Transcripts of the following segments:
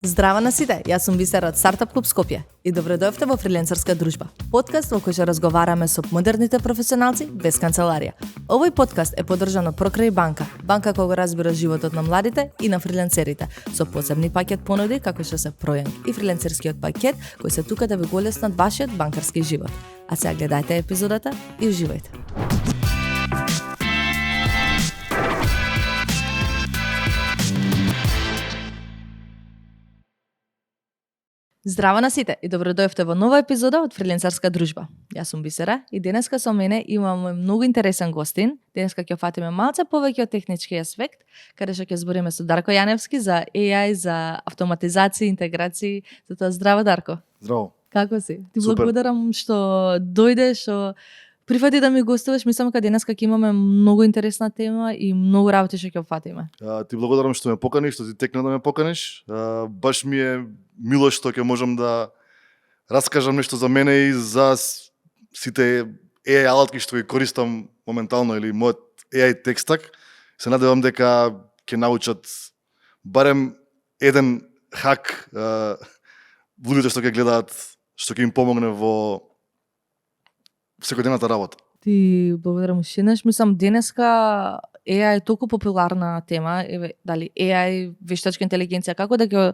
Здраво на сите, јас сум Бисера од Стартап Клуб Скопје и добро дојавте во Фрилансерска дружба. Подкаст во кој ќе разговараме со модерните професионалци без канцеларија. Овој подкаст е поддржан од Прокрај банка, банка која го разбира животот на младите и на фрилансерите, со посебни пакет понуди како што се Пројанг и фрилансерскиот пакет кои се тука да ви го олеснат вашиот банкарски живот. А сега гледајте епизодата и уживајте. Здраво на сите и добро дојавте во нова епизода од Фрилансерска дружба. Јас сум Бисера и денеска со мене имаме многу интересен гостин. Денеска ќе фатиме малце повеќе од технички аспект, каде што ќе збориме со Дарко Јаневски за AI, за автоматизација, интеграција. Затоа здраво, Дарко. Здраво. Како си? Ти Супер. благодарам што дојдеш, што прифати да ми гостуваш. Мислам дека денеска ќе имаме многу интересна тема и многу работи што ќе фатиме. Ти благодарам што ме поканиш, што ти текна да ме поканиш. Баш ми е мило што ќе можам да раскажам нешто за мене и за сите AI алатки што ги користам моментално или мојот AI текстак. Се надевам дека ќе научат барем еден хак луѓето што ќе гледаат, што ќе им помогне во секојдневната работа. Ти благодарам уште еднаш. Мислам денеска AI е толку популарна тема, еве дали AI, вештачка интелигенција, како да ќе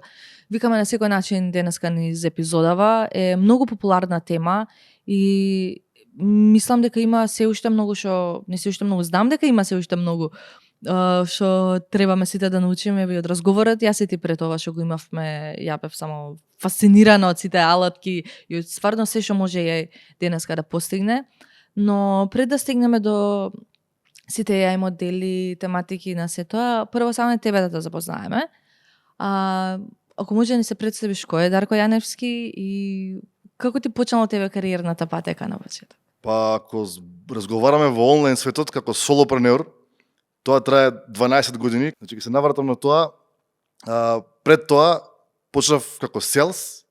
викаме на секој начин денеска низ епизодава, е многу популарна тема и мислам дека има се уште многу што, не се уште многу, знам дека има се уште многу што требаме сите да научиме и од разговорот. Јас и ти пред ова што го имавме, ја бев само фасцинирана од сите алатки и од стварно се што може AI денеска да постигне. Но пред да стигнеме до сите AI модели, тематики на се тоа, прво само тебе да те запознаеме. Ако може да ни се представиш кој е Дарко Јаневски и како ти почнала тебе кариерната патека на почеток? Па ако разговараме во онлайн светот како солопренеур, тоа трае 12 години. Значи ќе се навратам на тоа. Пред тоа почнав како селс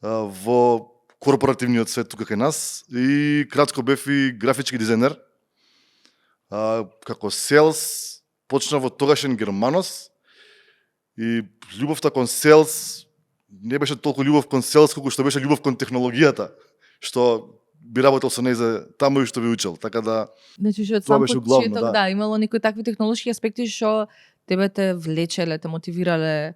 во корпоративниот свет тука кај нас и кратко бев и графички дизајнер. Како селс почнав во тогашен Германос и љубовта кон селс не беше толку љубов кон селс колку што беше љубов кон технологијата, што би работел со нејзе таму и што би учел. Така да Значи што од тоа сам беше главно, почеток, да, имало некои такви технолошки аспекти што тебе те влечеле, те мотивирале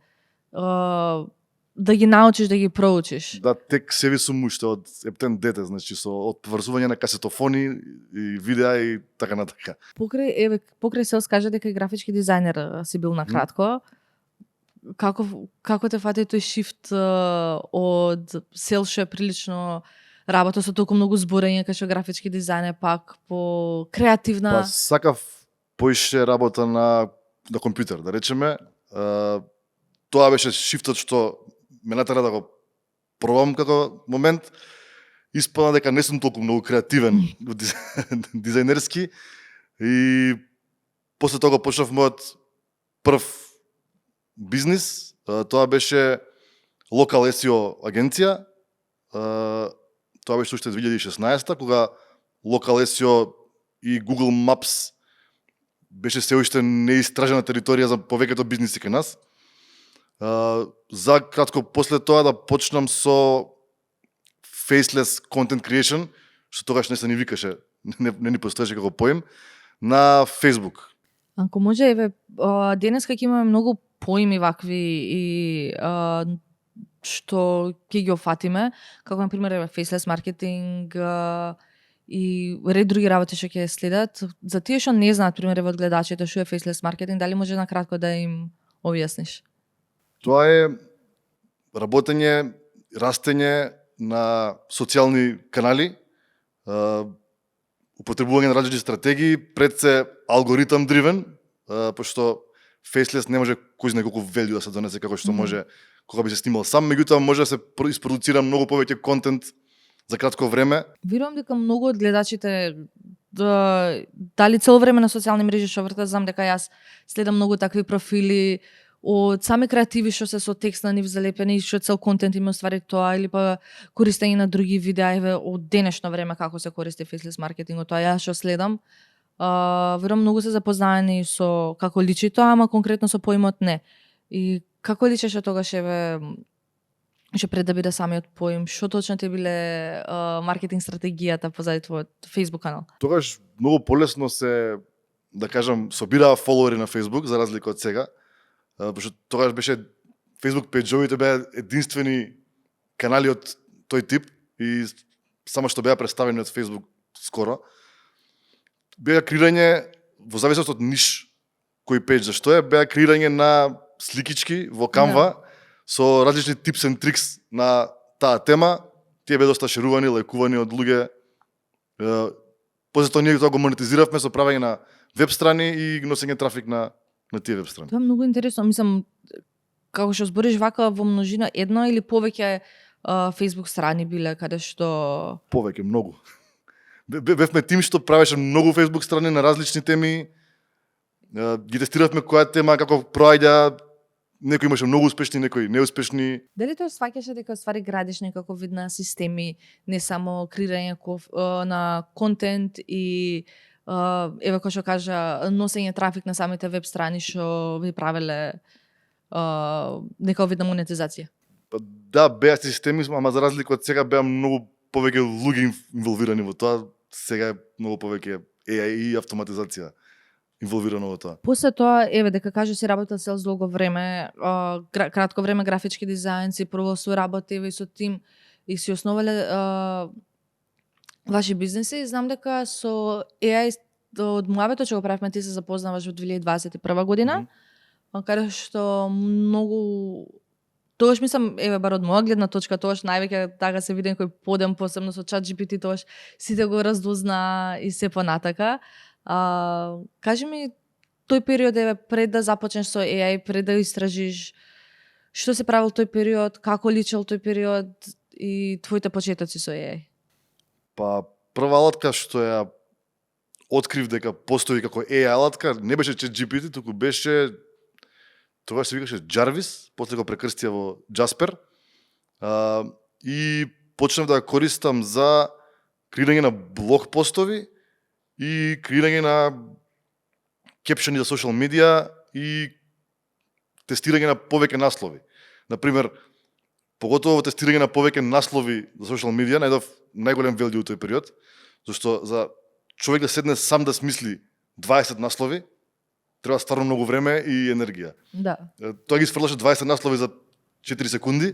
да ги научиш, да ги проучиш. да, тек себе сум уште од ептен дете, значи со од поврзување на касетофони и видеа и така натака. Покрај селс кажа дека и графички дизајнер си бил на кратко. Како те фати тој шифт од селс што е прилично работа со толку многу зборење, кај што графички дизајн е пак по креативна? Па сакав поише работа на компјутер, да речеме. Тоа беше шифтот што ме натера да го пробам како момент. Испадна дека не сум толку многу креативен дизајнерски и после тоа почнав мојот прв бизнис. Тоа беше локал SEO агенција. Тоа беше уште 2016 кога локал SEO и Google Maps беше се уште неистражена територија за повеќето бизниси кај нас. За кратко после тоа да почнам со faceless content creation, што тогаш не се ни викаше, не ни постоеше како поим, на Facebook. Ако може, еве, денеска ќе имаме многу поими вакви и што ќе ги офатиме, како на пример еве faceless маркетинг и ред други работи што ќе следат. За тие што не знаат, пример еве од гледачите што е faceless маркетинг, дали може на кратко да им објасниш? Тоа е работење, растење на социјални канали, употребување на различни стратегии, пред се алгоритам дривен, пошто faceless не може кој знае колку value да се донесе како што може кога би се снимал сам, меѓутоа може да се испродуцира многу повеќе контент за кратко време. Верувам дека многу од гледачите дали цело време на социјални мрежи што вртат, знам дека јас следам многу такви профили од сами креативи што се со текст на нив залепени, што цел контент има ствари тоа, или па користење на други видеа, еве од денешно време како се користи faceless маркетингот, тоа јас што следам. Верувам многу се запознаени со како личи тоа, ама конкретно со поимот не. И Како личеше тогаш ше пред да биде самиот поим, што точно ти биле маркетинг стратегијата позади твојот Facebook канал? Тогаш многу полесно се, да кажам, собираа фоловери на Facebook, за разлика од сега. Пошто тогаш беше Facebook пејџовите беа единствени канали од тој тип и само што беа представени од Facebook скоро. Беа креирање во зависност од ниш кој пејдж зашто беа креирање на сликички во Canva со различни tips and tricks на таа тема. Тие беа доста шерувани, лајкувани од луѓе. После тоа ние тоа го монетизиравме со правење на веб страни и носење трафик на тие веб страни. Тоа е многу интересно. Мислам, како што збориш вака во множина, едно или повеќе Facebook страни биле каде што... Повеќе, многу. Бевме тим што правеше многу Facebook страни на различни теми. Ги тестиравме која тема, како проаѓа. Некои имаше многу успешни, некои неуспешни. Дали тоа сваќаше дека ствари градиш некако вид на системи, не само креирање на контент и еве кој што кажа носење трафик на самите веб страни што ви правеле некој вид на монетизација? Да, беа системи, ама за разлика од сега беа многу повеќе луѓе инволвирани во тоа. Сега е многу повеќе AI и автоматизација инволвирано во тоа. После тоа, еве, дека кажа си работел селс долго време, кратко време графички дизајн, си прво соработив и со тим и си основале ваши бизнеси. Знам дека со AI од муабето што го правевме, ти се запознаваш во 2021 година, каде што многу тогаш мислам, еве бар од моја гледна точка, тогаш највеќе така се види некој подем, посебно со ChatGPT, тогаш сите го раздозна и се понатака. Кажи ми, тој период, еве, пред да започнеш со AI, пред да истражиш, што се правил тој период, како личел тој период и твоите почетоци со AI? Па, прва алатка што ја открив дека постои како AI алатка, не беше ChatGPT, туку беше, тогаш се викаше Jarvis, после го прекрстија во Jasper, и почнав да ја користам за креирање на блог постови и креирање на кепшени за социјал медија и тестирање на повеќе наслови. Например, поготово во тестирање на повеќе наслови за социјал медија најдов најголем value у тој период, зашто за човек да седне сам да смисли 20 наслови, треба стварно многу време и енергија. Да. Тоа ги сфрлаше 20 наслови за 4 секунди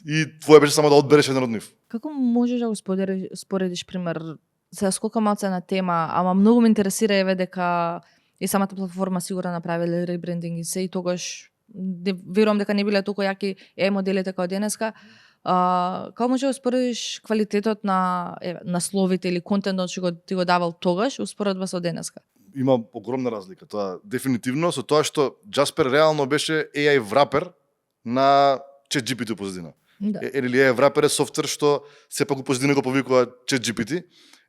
и твоја беше само да одбереш еден од нив. Како можеш да го споредиш пример, се скока малце на тема, ама многу ме интересира еве дека и самата платформа сигурно направиле ребрендинг и се и тогаш верувам дека не биле толку јаки моделите како денеска. Како може да споредиш квалитетот на насловите или контентот што ти го давал тогаш успоредба со денеска? Има огромна разлика, тоа дефинитивно, со тоа што Jasper реално беше AI врапер на ChatGPT позадина. Да. Или AI врапер е софтвер што сепак у позадина го повикува ChatGPT.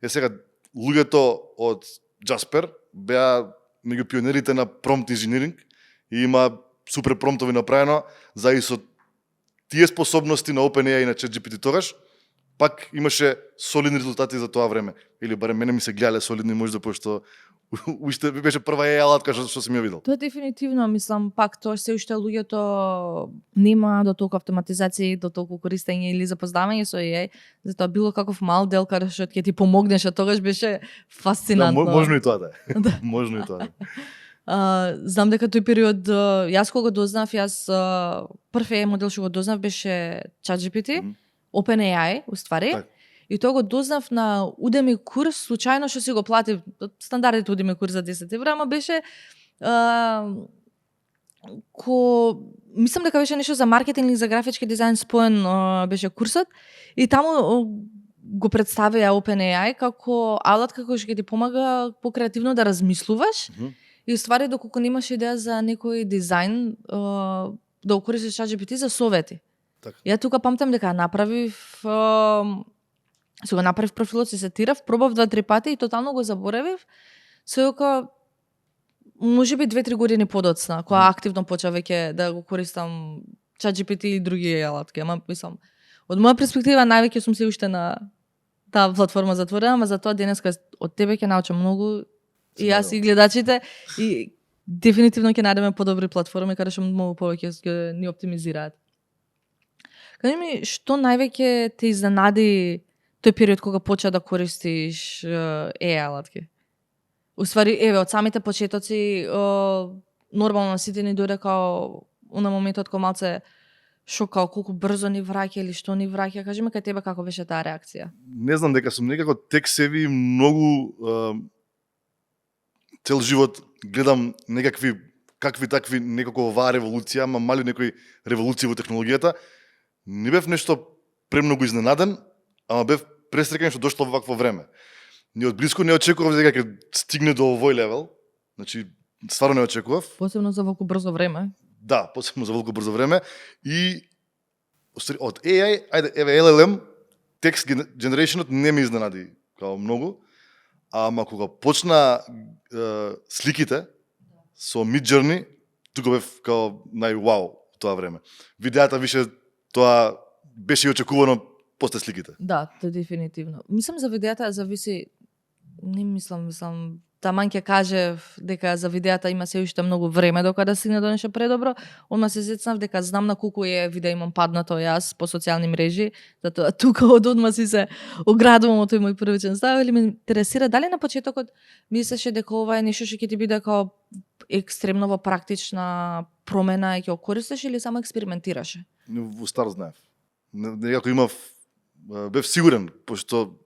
Сега луѓето од Jasper беа меѓу пионерите на промпт инженеринг и има супер промптови направено за и со тие способности на OpenAI и на ChatGPT тогаш, пак имаше солидни резултати за тоа време. Или барем мене ми се гледале солидни, можда пошто уште беше прва AI алатка што сум ја видел. Тоа дефинитивно, мислам, пак тоа се уште луѓето нема до толку автоматизација и до толку користење или запознавање со AI, затоа било каков мал дел каде што ќе ти помогнеше, тогаш беше фасцинантно. Да, можно и тоа да е. Можно и тоа. Знам дека тој период, јас кога го дознав, првиот модел што го дознав беше ChatGPT, OpenAI, уствари. Так. И тоа го дознав на Udemy курс, случајно што си го платив, стандардите Udemy курс за 10 евра, ама беше мислам дека беше нешто за маркетинг или за графички дизајн споен беше курсот и таму го представија OpenAI како алат како што ќе ти помага покреативно да размислуваш и ствари доколку немаш идеја за некој дизајн да го користиш ChatGPT за совети. Так. Ја тука памтам дека направив се го направив профилот, се сетирав, пробав 2-3 пати и тотално го заборавив. Се дека можеби 2-3 години подоцна, кога активно почнав веќе да го користам ChatGPT и други алатки. Ама мислам, од моја перспектива највеќе сум се уште на таа платформа затворена, ама затоа денеска од тебе ќе научам многу и јас и гледачите и дефинитивно ќе најдеме подобри платформи каде што многу повеќе ќе ни оптимизираат. Кажи ми, што највеќе те изненади тој период кога почна да користиш AI алатки? Уствари, еве, од самите почетоци, нормално сите ни дојде као на моментот кога малце шок, као колку брзо ни враќа или што ни враќа. Кажи ми кај тебе како беше таа реакција? Не знам, дека сум некако тек севи многу цел живот гледам какви такви некако оваа револуција, ама мали некои револуции во технологијата. Не бев нешто премногу изненаден, ама бев пресреќен што дошло во вакво време. Ни од близко не очекував дека ќе стигне до овој левел. Значи, стварно не очекував. Посебно за волку брзо време. Да, посебно за волку брзо време. И од AI, ајде, еве LLM, text generationот не ме изненади као многу, ама кога почна сликите со Midjourney, тука бев као највау тоа време. Видеата више тоа беше и очекувано после сликите. Да, тоа дефинитивно. Мислам за видеата зависи, не мислам, таман ќе кажев дека за видеата има се уште многу време дока да стигне до нешто предобро. Одма се сетнав дека знам на колку е видео имам паднато јас по социјални мрежи, затоа тука одма си се оградувам од тој мој првичен став, или ме интересира дали на почетокот мислеше дека ова е нешто што ќе ти биде као екстремно практична промена и ќе го користиш или само експериментираше? Во старт знаев. Некако имав, бев сигурен, пошто,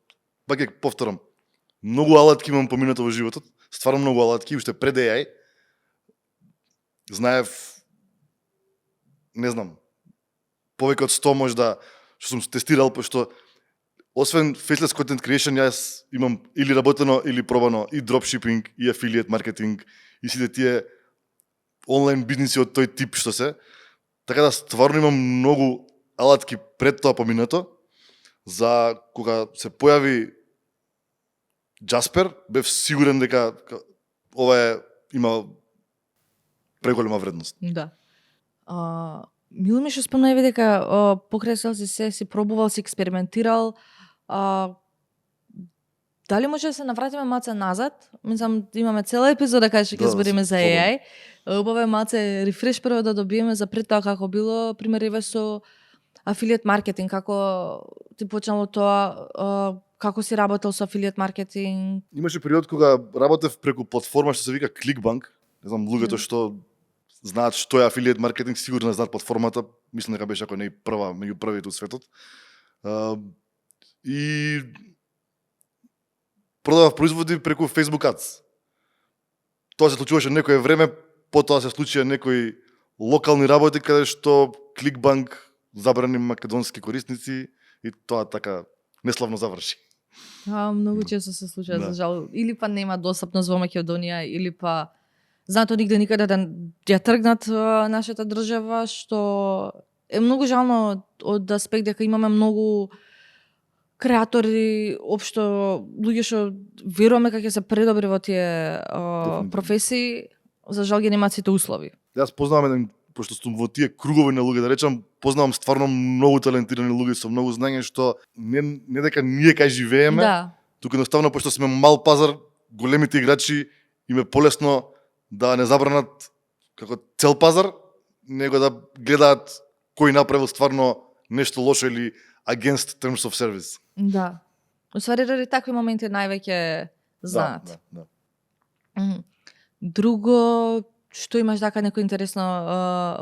пак ќе повторам, многу алатки имам поминато во животот, стварно многу алатки, уште пред AI. Знаев, не знам, повеќе од 100 можда, што сум тестирал, пошто освен faceless content creation, јас имам или работено, или пробано и dropshipping, и affiliate marketing, и сите тие онлайн бизниси од тој тип што се. Така да стварно имам многу алатки пред тоа поминато, за кога се појави Jasper, бев сигурен дека ова има преголема вредност. Да. Мило ми што спомнави дека покрај си пробувал, си експериментирал. Дали може да се навратиме маце назад? Мислам, имаме цела епизода кај што ќе збориме за AI. Убаво е маце рефреш прво да добиеме за пред тоа како било, пример еве со афилијет маркетинг, како ти почнало тоа, како си работел со афилијет маркетинг? Имаше период кога работев преку платформа што се вика Clickbank. Не знам, луѓето што знаат што е афилијет маркетинг, сигурно знаат платформата. Мислам дека беше ако не и прва, меѓу првите од светот. И продавав производи преку Facebook Ads. Тоа се случуваше некое време, потоа се случија некои локални работи каде што Clickbank забрани македонски корисници и тоа така неславно заврши. Многу често се случува, Да. за жал. Или па нема достапност во Македонија, или па знаато нигде никаде да ја тргнат нашата држава, што е многу жално од аспект дека имаме многу креатори, општо луѓе што веруваме дека ќе се предобри во тие професии, за жал ги немаат сите услови. Јас познавам еден, пошто сум во тие кругови на луѓе, да речам, познавам стварно многу талентирани луѓе со многу знаење што не дека ние кај живееме, Да. туку едноставно пошто сме мал пазар, големите играчи им е полесно да не забранат како цел пазар, него да гледаат кој направил стварно нешто лошо или against terms of service. Да. Усвари, ради такви моменти највеќе знаат. Да. Друго, што имаш така некој интересно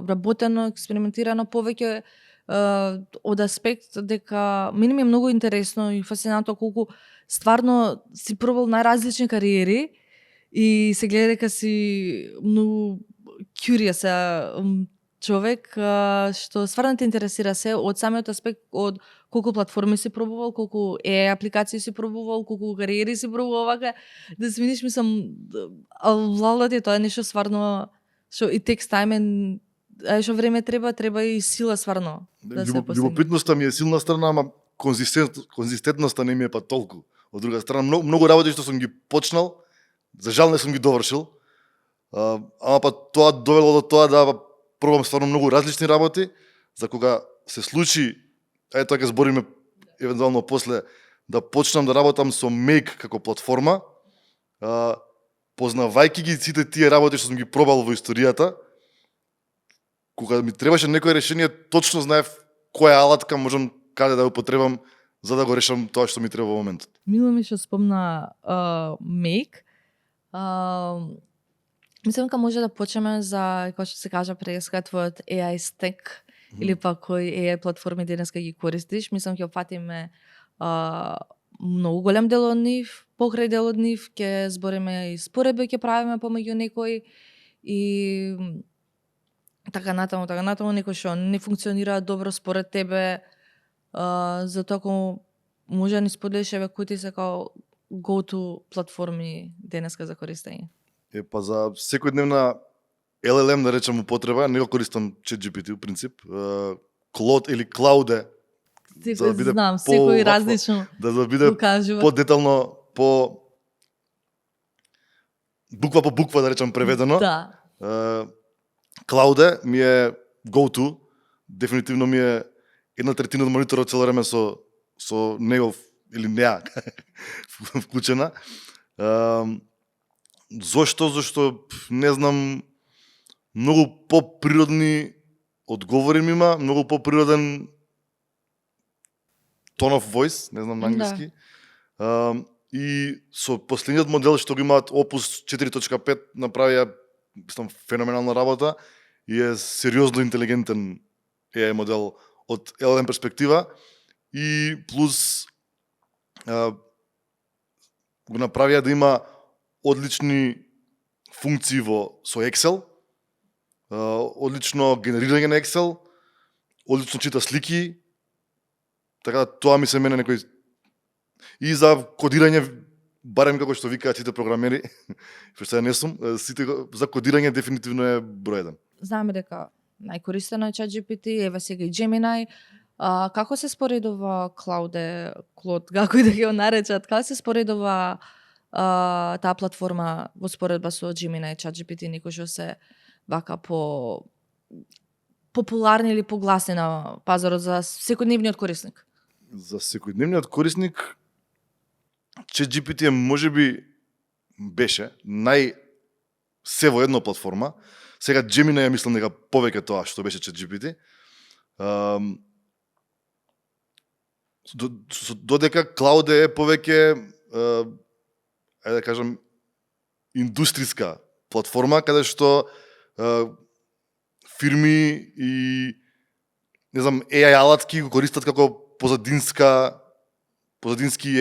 работено, експериментирано повеќе од аспект дека мене ми е многу интересно и фасцинантно колку стварно си пробал најразлични кариери и се гледа дека си многу curious човек што стварно те интересира се од самиот аспект од колку платформи си пробувал, колку AI апликации си пробувал, колку кариери си пробувал, вака да сминиш, мислам, лалати, тоа е нешто стварно што и takes time and што време треба и сила стварно да се постигне. Љубопитноста ми е силна страна, ама конзистентноста не ми е па толку. Од друга страна, многу работи што сум ги почнал, за жал не сум ги довршил, ама па тоа довело до тоа да пробам стварно многу различни работи, за кога се случи, тоа ќе збориме евентуално после, да почнам да работам со Make како платформа, познавајќи ги сите тие работи што сум ги пробал во историјата, кога ми требаше некое решение, точно знаев која алатка можам каде да употребам за да го решам тоа што ми треба во моментот. Мило ми што спомна Make. Мислам дека може да почнеме за, како што се кажа преска, твојот AI stack или пак кои AI платформи денеска ги користиш. Мислам ќе опфатиме многу голем дел од нив, покрај дел од нив ќе збориме и споредби ќе правиме помеѓу некои и така натаму, некои што не функционираат добро според тебе, затоа ако може да ни споделиш еве кои ти се као go-to платформи денеска за користење. Па за секојдневна LLM да речем употреба, не го користам ChatGPT в принцип. Claude или Claude за да биде знам, секој различно да биде по-детално, по буква по буква да речем преведено. Да. Claude ми е go-to, дефинитивно ми е 1/3 од мониторот цело време со него или неа вклучена. Зошто? Зашто не знам, многу поприродни одговори ми има, многу поприроден tone of voice, не знам на англиски. И со последниот модел што го имаат Opus 4.5 направија феноменална работа и е сериозно интелигентен AI модел од LLM перспектива и плюс го направија да има одлични функции со Excel, одлично генерирање на Excel, одлично чита слики, така тоа ми се мене некој и за кодирање, барем како што викаат сите програмери, што ја не сум, сите за кодирање дефинитивно е број 1. Знаме дека најкористено е ChatGPT, еве сега и Gemini. Како се споредува Claude, како и да ги го наречат, како се споредува таа платформа во споредба со Gemini и ChatGPT, некој што се вака по популарни или погласни на пазарот за секојдневниот корисник? За секојдневниот корисник ChatGPT е можеби беше се во една платформа. Сега Gemini ја мислам дека повеќе тоа што беше ChatGPT. Додека Claude е повеќе ајде да кажам индустријска платформа каде што фирми и не знам AI алатки го користат како позадински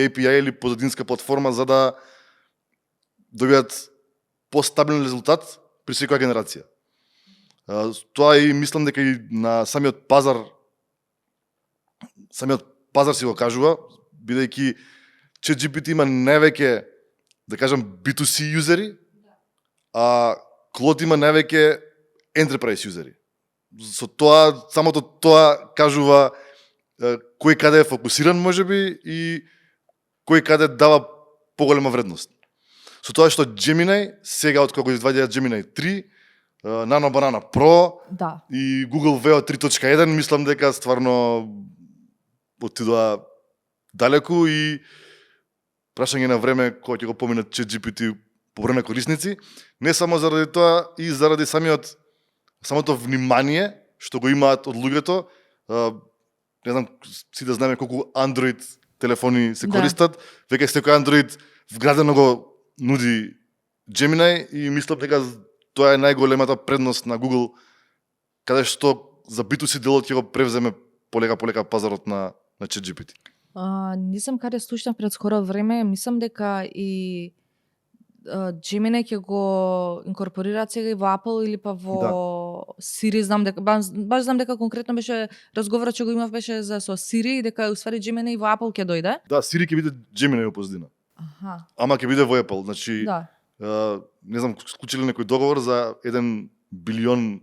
API или позадинска платформа за да добијат постабилен резултат при секоја генерација. Тоа и мислам дека и на самиот пазар си го кажува, бидејќи ChatGPT има највеќе, да кажам, B2C юзери, а Claude има највеќе enterprise юзери. Со тоа, самото тоа кажува кој каде е фокусиран можеби и кој каде дава поголема вредност. Со тоа што Gemini, сега откако извадија Gemini 3, Nano Banana Pro и Google Veo 3.1, мислам дека стварно отидоа далеку и прашање на време кога ќе го поминат ChatGPT по број на корисници, не само заради тоа и заради самото внимание што го имаат од луѓето. Не знам, сите знаеме колку Android телефони се користат, веќе секој Android вградено го нуди Gemini и мислам дека тоа е најголемата предност на Google, каде што за B2C делот ќе го превземе полека пазарот на ChatGPT. Не знам каде слушнав пред скоро време, мислам дека и Gemini ќе го инкорпорираат сега и во Apple или па во Siri, знам дека баш знам дека конкретно беше разговорот што го имав беше за со Siri и дека усвари Gemini и во Apple ќе дојде. Да, Siri ќе биде Gemini во позадина. Ама ќе биде во Apple, значи не знам, склучиле некој договор за $1 билион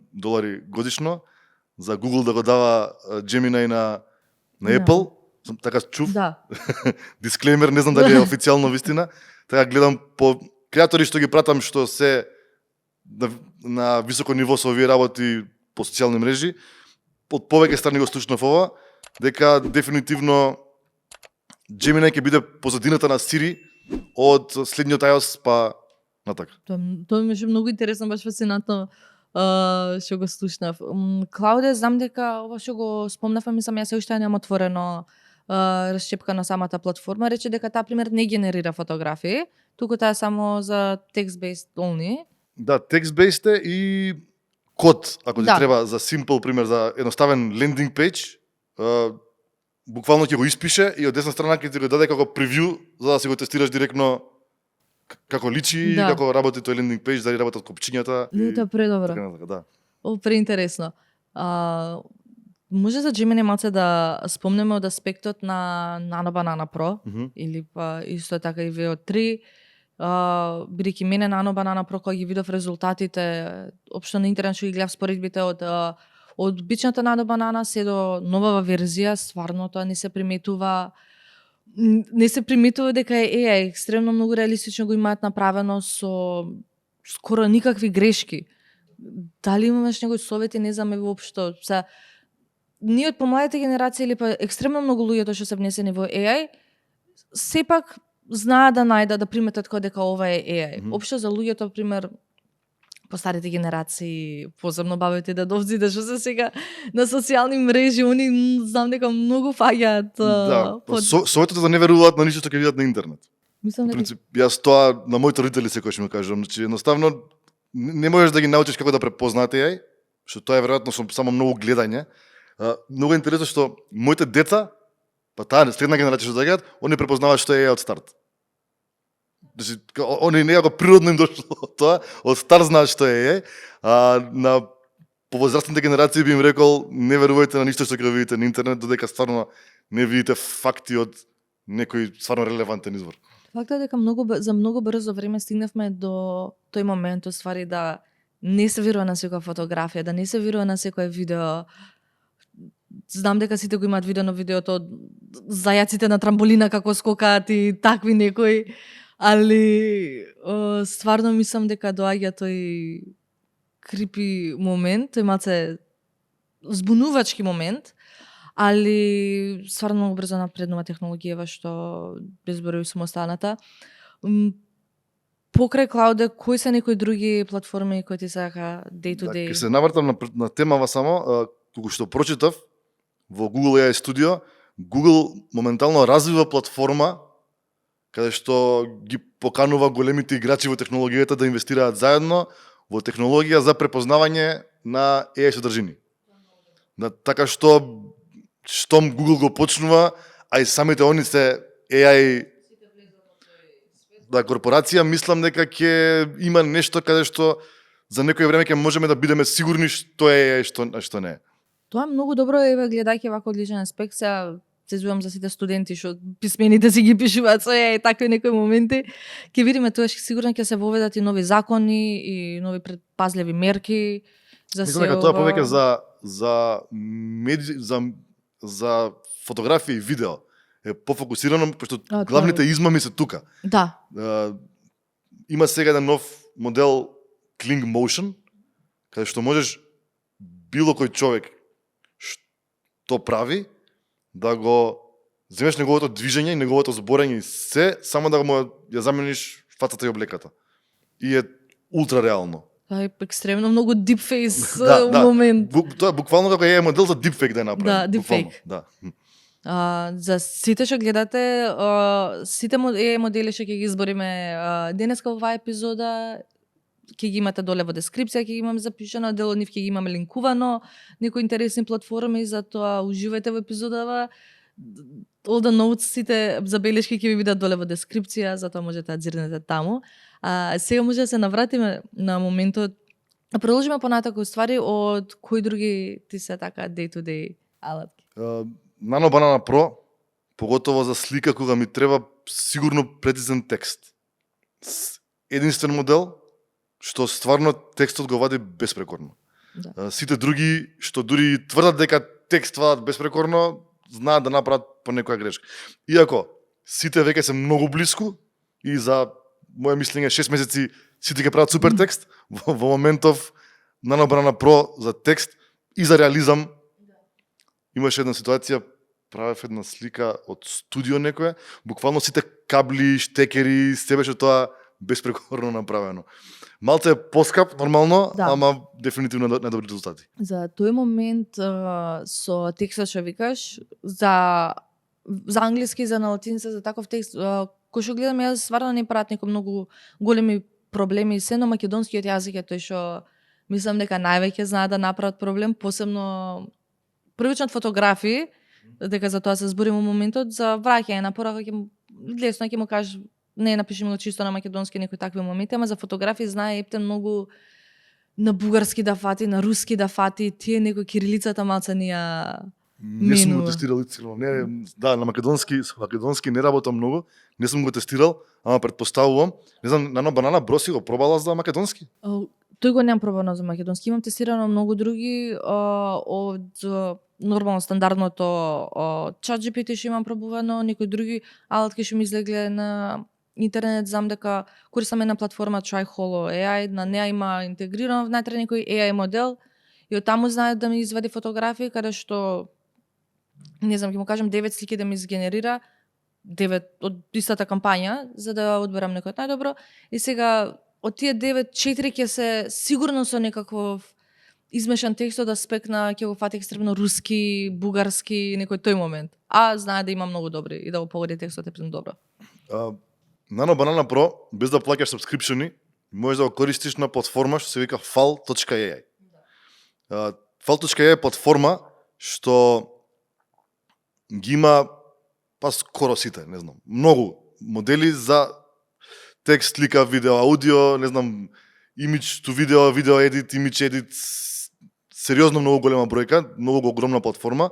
годишно за Google да го дава Gemini на Apple. Така чув. Дисклеймер, не знам дали е официјално вистина. Така гледам по креатори што ги пратам што се на високо ниво со овие работи по социјални мрежи. Од повеќе страни го слушнав ова, дека дефинитивно Gemini ќе биде позадината на Siri од следниот iOS па натака. Тоа ми беше многу интересно, баш фасцинатно што го слушнав. Клауде, знам дека ова што го спомнавме, мислам, јас уште немам отворено расчепка на самата платформа, рече дека таа пример не генерира фотографии, туку таа само за text-based only. Да, text-based е и код, ако ти Да. треба за simple пример, за едноставен лендинг пејдж, буквално ќе го испише и од десна страна ќе ти го даде како превју за да си го тестираш директно како личи, Да. како работи тој лендинг пејдж, дали работат копчињата. Тоа е предобро. Така натака, да. О, преинтересно. Може за Gemini малце да спомнеме од аспектот на Nano Banana Pro, или па исто така и VO3, бидејќи мене Nano Banana Pro кога ги видов резултатите, општо на интернет што ги гледав споредбите од обичната Nano Banana се до новава верзија, стварно тоа не се приметува дека е AI, екстремно многу реалистично го имаат направено со скоро никакви грешки. Дали имаш некои совети, не знам воопшто. Ние од помладите генерации или па екстремно многу луѓето што се внесени во AI, сепак знаат да најдат, да приметат дека ова е AI. Општо за луѓето, пример, по старите генерации, посебно бабите и дедовците што се сега на социјални мрежи, они знам дека многу фаќаат. Да, советот да не веруваат на ништо што ќе видат на интернет. Мислам По дека принцип, јас тоа на моите родители секогаш ми кажам, значи едноставно не можеш да ги научиш како да препознаат AI, што тоа е веројатно само многу гледање. Многу е интересно што моите деца, па таа средна генерација што доаѓаат, они препознаваат што е AI од старт. Значи, они некако природно им дошло тоа, од старт знаат што е AI, на повозрастните генерации би им рекол не верувајте на ништо што ќе видите на интернет, додека стварно не видите факти од некој стварно релевантен извор. Фактот е дека за многу брзо време стигнавме до тој момент, уствари, да не се верува на секоја фотографија, да не се верува на секој видео. Знам дека сите го имаат видено видеото од зајаците на трамболина како скокаат и такви некои, али стварно мислам дека доаѓа тој крипи момент, тој малце збунувачки момент, али стварно многу брзо напреднува технологија што безборови сум останата. Покрај Клауде, кои се некои други платформи кои ти сака day to day? Ќе се навртам на темава само, кога што прочитав во Google AI Studio, Google моментално развива платформа каде што ги поканува големите играчи во технологијата да инвестираат заедно во технологија за препознавање на AI содржини. Да, така што штом Google го почнува, а и самите они се AI корпорација, мислам дека ќе има нешто каде што за некој време ќе можеме да бидеме сигурни што е AI, што не е. Тоа е многу добро, гледајќи вако одличен аспект, се зезувам за сите студенти што писмените си ги пишуваат со и такви некои моменти. Ќе видиме тоа, сигурно ќе се воведат и нови закони и нови предпазливи мерки за се. Мислам дека тоа повеќе за фотографија и видео е пофокусирано, пошто главните измами се тука. Да. Има сега еден нов модел Kling Motion, каде што можеш било кој човек што прави, да го земеш неговото движење и неговото зборење и се, само да го ја замениш фацата и облеката. И е ултра реално. Тоа е екстремно многу deepface момент. Тоа буквално како е модел за deepfake да е направен. Да, deepfake. Да. За сите што гледате, сите модели што ќе ги избориме денеска во оваа епизода, ќе ги имате доле во дескрипција, ќе ги имаме запишано, дел од нив ќе ги имаме линкувано, некои интересни платформи, затоа уживајте во епизодава. All the notes, сите забелешки ќе ви видат доле во дескрипција, затоа можете да дзирнете таму. Сега може да се навратиме на моментот, да продолжиме понатаку ствари од кои други ти се така day to day алатки. Nano Banana Pro, поготово за слика кога ми треба сигурно прецизен текст. Единствен модел што стварно текстот го вади безпрекорно. Да. Сите други што дури тврдат дека текст вадат безпрекорно, знаат да направат по некоја грешка. Иако сите веќе се многу блиску и за моје мислење 6 месеци сите ќе прават супер текст, во моментов Nano Banana Pro за текст и за реализам. Имаше една ситуација, правев една слика од студио некое, буквално сите кабли, штекери, се беше тоа беспрекорно направено. Малце е поскап нормално, Да. ама дефинитивно недобри резултати. За тој момент со текстот што викаш, за англиски, за на латиница, за таков текст, кој што гледам јас стварно не прават некои многу големи проблеми, се, но македонскиот јазик е тој што мислам дека највеќе знаат да направат проблем, посебно првичната фотографии, дека за тоа се збориме моментот, за враќање на порака лесно ќе му кажеш не напиши ми го чисто на македонски некои такви моменти, ама за фотографии знае Ептен многу на бугарски да фати, на руски да фати, тие некои кирилицата малце ни ја Не сум го минува. тестирал искрено. Не, да, на македонски не работам многу, не сум го тестирал, ама претпоставувам. Не знам, на банана броси го пробала за македонски? Тој го немам пробано за македонски, имам тестирано многу други од нормално стандардното ChatGPT што имам пробувано, некои други алатки што ми излегле на интернет, знам дека користам една платформа TryHolo AI, на неа има интегрирано внатре некој AI модел и од таму знае да ми извади фотографии каде што не знам, ќе му кажам 9 слики да ми изгенерира 9 од истата кампања за да одберам некој од најдобро и сега од тие 9 4 ќе се сигурно со некаков измешан текстот аспект на ќе го фати екстремно руски, бугарски, некој тој момент. А знае да има многу добри и да го погоди текстот епремно добро. Nano Banana Pro, без да плаќаш сабскрипшени, можеш да го користиш на платформа што се вика fal.ai. Fal.ai е платформа што ги има па скоро сите, не знам, многу модели за текст, слика, видео, аудио, не знам, image to video, видео edit, image edit, сериозно многу голема бројка, многу огромна платформа.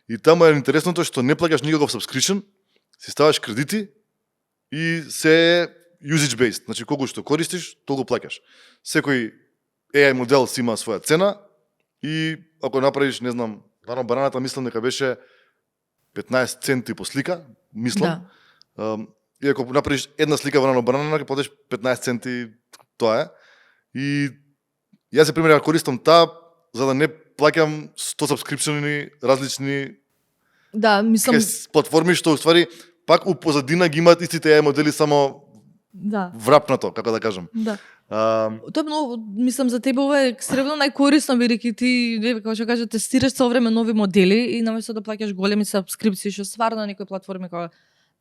И таму е интересното што не плаќаш никаков subscription, си ставаш кредити и се usage based, значи колку што користиш, толку плаќаш. Секој AI модел си има своја цена и ако направиш, не знам, Nano Banana мислам дека беше 15 центи по слика, мислам. Да. И ако направиш една слика во Nano Banana, ќе платиш 15 центи, тоа е. И јас за пример користам таа за да не плаќам 100 сабскрипшени различни Да, мислам платформи што уствари пак у позадина ги имаат истите AI модели, само да. врапнато, како да кажам. Да. Тоа е многу, мислам за тебе ова е екстремно најкорисно бидејќи ти, како што кажа, тестираш со време нови модели и наместо да плаќаш големи сабскрипции што стварно некои платформи како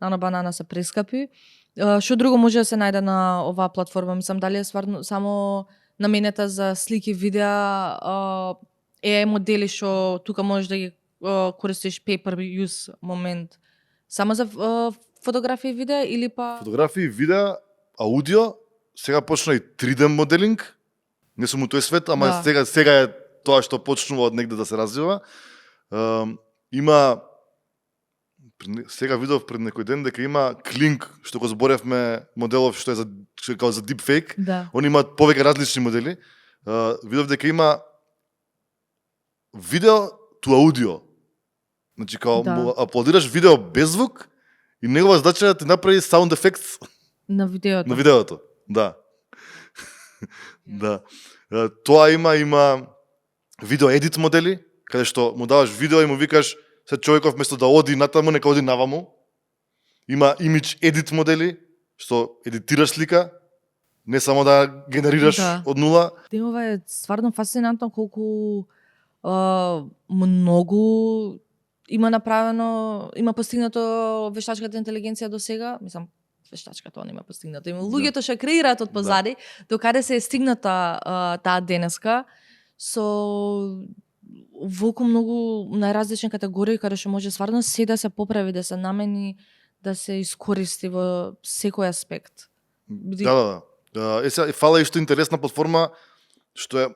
Nano Banana се прескапи. Што друго може да се најде на оваа платформа? Мислам дали е стварно само наменета за слики, видеа, AI модели што тука можеш да ги користиш pay per use момент само за фотографии и видеа или па Фотографии, видеа, аудио, сега почна и 3D моделинг. Не сум у тој свет, ама Да. сега е тоа што почнува од негде да се развива. Има сега видов пред некој ден дека има Klink, што го зборевме, моделов што е што е као за deepfake. да. Они имаат повеќе различни модели. Видов дека има видео to аудио. Значи као Да. му аплодираш видео без звук и негова задача е да ти направи sound effects На видеото. на видеото. Да. Да. Тоа има видео едит модели, каде што му даваш видео и му викаш се човеков место да оди натаму, нека оди наваму. Има image edit модели, што едитираш слика, не само да генерираш Да. од нула. Ова е стварно фасцинантно колку многу има направено, има постигнато вештачката интелигенција до сега, мислам вештачката он има постигнато. Има луѓето што креираат од позади, докаде се е стигната таа денеска со волку многу најразлични категории каде што може стварно се да се поправи, да се намени, да се искористи во секој аспект. Да. Сега фала и што интересна платформа, што е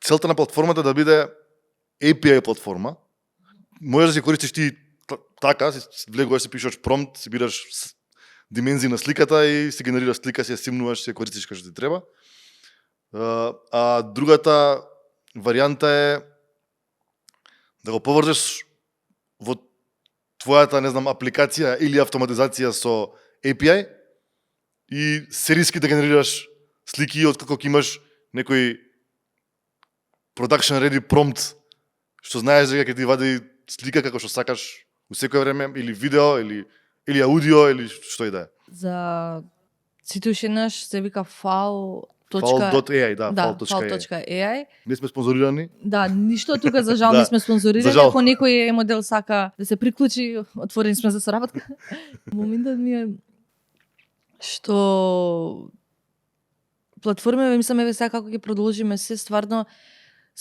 целта на платформата да биде API платформа. Можеш да си користиш ти така, си влегуваш, си пишеш промпт, си бираш димензии на сликата и си генерираш слика, си ја симнуваш, си ја користиш како што ти треба. А другата варијанта е да го поврзеш во твојата, не знам, апликација или автоматизација со API и серијски да генерираш слики откако ќе имаш некој production ready prompt што знаеш дека ќе ти вади слика како што сакаш у секое време, или видео, или аудио, или што и да е. За Сите уште еднаш се вика file. File.ai, да, Да, file.ai. file.ai. Не сме спонзорирани. Да, ништо тука за жал Да, не сме спонзорирани, за жал. ако некој модел сака да се приклучи, отворени сме за соработка. Моментот ми е што платформи, мислам, еве сега како ќе продолжиме се, стварно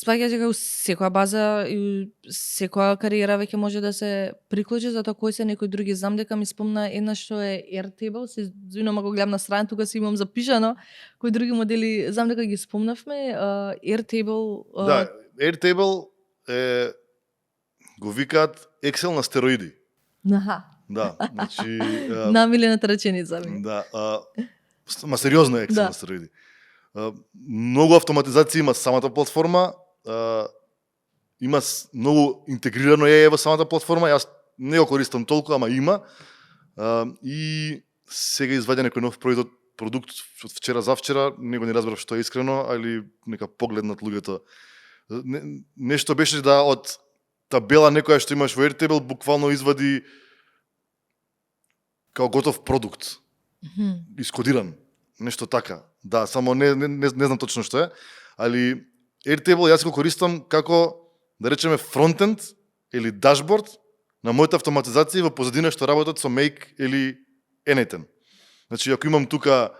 спаѓаш дека секоја база и секоја кариера веќе може да се приклучи, затоа кои се некои други. Знам дека ми спомна една што е Airtable, се извинувам ако гледам на страна, тука си имам запишано кои други модели, знам дека ги спомнавме, Airtable. Да, Airtable е го викаат Excel на стероиди. Аха. Да, значи Намилената реченица ми. да, ма сериозно е Excel Да. на стероиди. Многу автоматизација има самата платформа, има многу интегрирано е во самата платформа, јас не го користам толку, ама има. И сега изваѓа некој нов продукт од вчера завчера, него не разбрав што е искрено, али нека поглед над луѓето. Нешто беше да од табела некоја што имаш во Airtable буквално извади као готов продукт, искодиран. Нешто така. Да, само не знам точно што е, али Airtable јас го користам како, да речеме, фронтенд или дашборд на моите автоматизации во позадина што работат со Make или Anything. Значи, ако имам тука,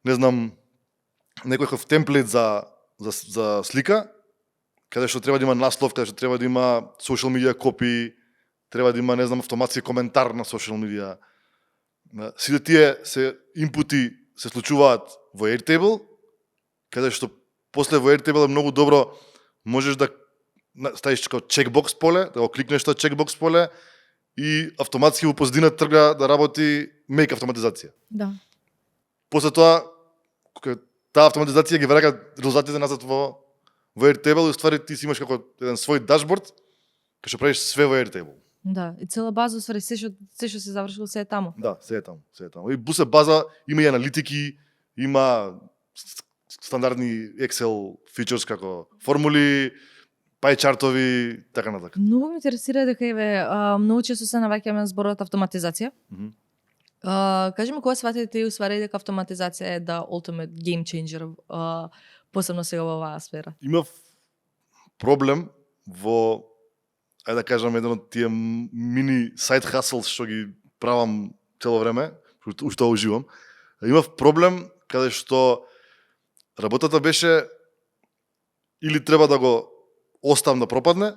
не знам, некој темплейт за слика, каде што треба да има наслов, каде што треба да има social media copy, треба да има, не знам, автоматски коментар на social media. Сите тие се инпути се случуваат во Airtable, каде што после во Airtable е многу добро, можеш да ставиш како чекбокс поле, да го кликнеш тоа чекбокс поле и автоматски во позадина трга да работи Make автоматизација. Да. После тоа, кога таа автоматизација ги враќа резултатите назад во Airtable и ствари ти си имаш како еден свој дашборд, кај што правиш све во Airtable. Да, и цела база, ствари, се што се завршило, се е таму. Да, се е таму. И бусе база има и аналитики, има стандардни Excel features како формули, пај чартови, така натака. Многу ме интересира дека еве многу често се наваќаме на зборот автоматизација. Кажи ми кога сватите ти усвари дека автоматизација е да ultimate game changer, посебно сега во оваа сфера? Имав проблем во, ајде да кажам, еден од тие мини сайт hustles што ги правам цело време, уште уживам. Имав проблем каде што работата беше или треба да го оставам да пропадне,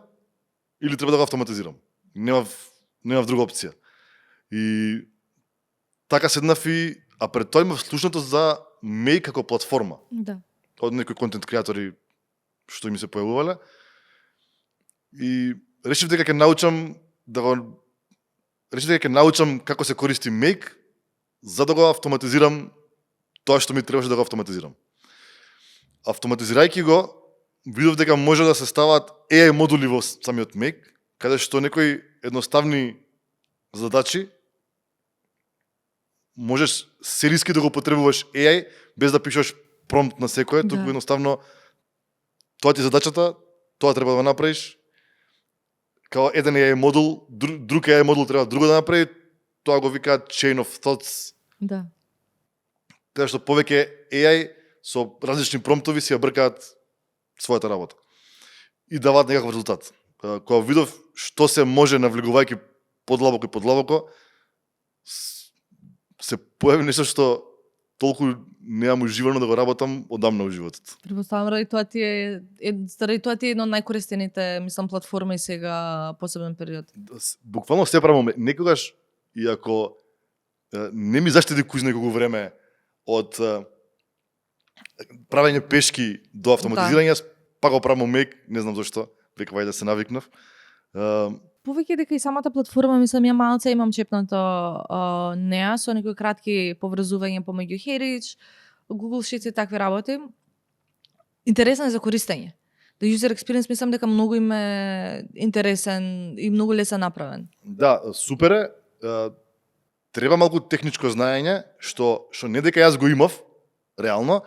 или треба да го автоматизирам. Немав друга опција. И така седнав и, а пред тоа имав слушното за Make како платформа. Да. Од некои контент креатори што ми се појавувале. И решив дека ќе научам како се користи Make, за да го автоматизирам тоа што ми требаше да го автоматизирам. Автоматизирајќи го, видов дека може да се ставаат AI модули во самиот Make, каде што некои едноставни задачи можеш сериски да го потребуваш AI без да пишеш промпт на секое, Да. туку едноставно тоа ти задачата, тоа треба да го направиш. Као еден AI модул, друг AI модул треба друго да направи, тоа го викаат chain of thoughts, Да. каде што повеќе AI со различни промптови си ја бркаат својата работа и даваат некаков резултат. Кога видов што се може навлегувајќи подлабоко, се појави нешто што толку неам уживано да го работам одамна во животот. Предпоставам ради тоа ти е едно од најкористените, мислам, платформи сега посебен период. Буквално се правиме. Некогаш, иако не ми заштеди куј неколку време од правење пешки до автоматизирање, јас пак го правам Make, не знам зашто, века вајде се навикнав. Повеќе дека и самата платформа, мислам, ја малце имам чепнато неа со некои кратки поврзување помеѓу Hey, Google Sheets и такви работи. Интересна е за користење. The user experience мислам дека многу им е интересен и многу лесен направен. Да, супер е. Треба малку техничко знаење, што не дека јас го имав, реално,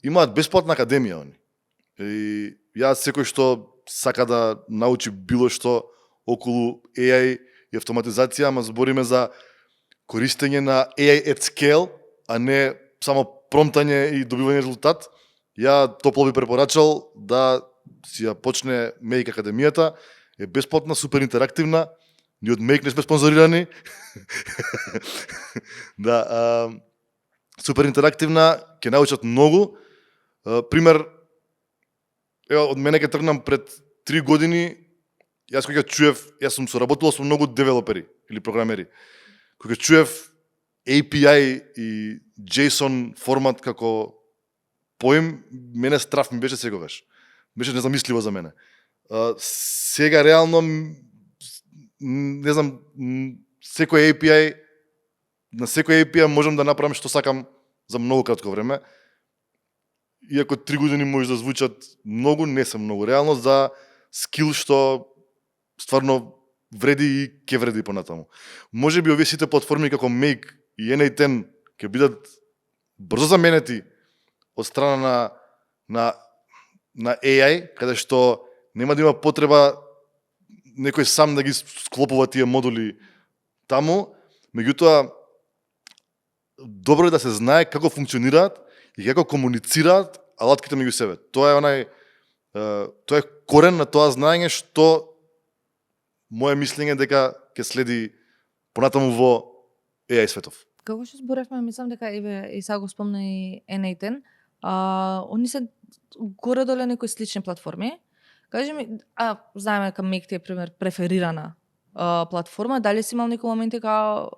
имаат бесплатна академија они. И јас секој што сака да научи било што околу AI и автоматизација, ама збориме за користење на AI at scale, а не само промтање и добивање резултат, ја топло би препорачал да си ја почне Make Академијата, е бесплатна, супер интерактивна, ни од Make не сме спонзорирани. Да, супер интерактивна, ќе научат многу. Пример, ево, од мене ќе тргнам пред 3 години, јас кога чуев, јас сум соработувал со многу девелопери или програмери. Кога чуев API и JSON формат како поим, мене страф ми беше секогаш. Беше незамисливо за мене. Сега реално, не знам, секој API, на секој API можам да направам што сакам за многу кратко време. Иако 3 години може да звучат многу, не се многу реално за скил што стварно вреди и ќе вреди понатаму. Може би овие сите платформи како Make и N8 ќе бидат брзо заменети од страна на AI, каде што нема да има потреба некој сам да ги склопува тие модули таму, меѓутоа добро е да се знае како функционираат и како комуницираат алатките меѓу себе. Тоа е корен на тоа знаење што моје мислење дека ќе следи понатаму во AI светов. Како што зборевме, мислам дека и сега го спомна и N8, они се горе-долу некои слични платформи. Кажи ми, знаеме дека Make ти е пример преферирана платформа, дали си имал некои моменти као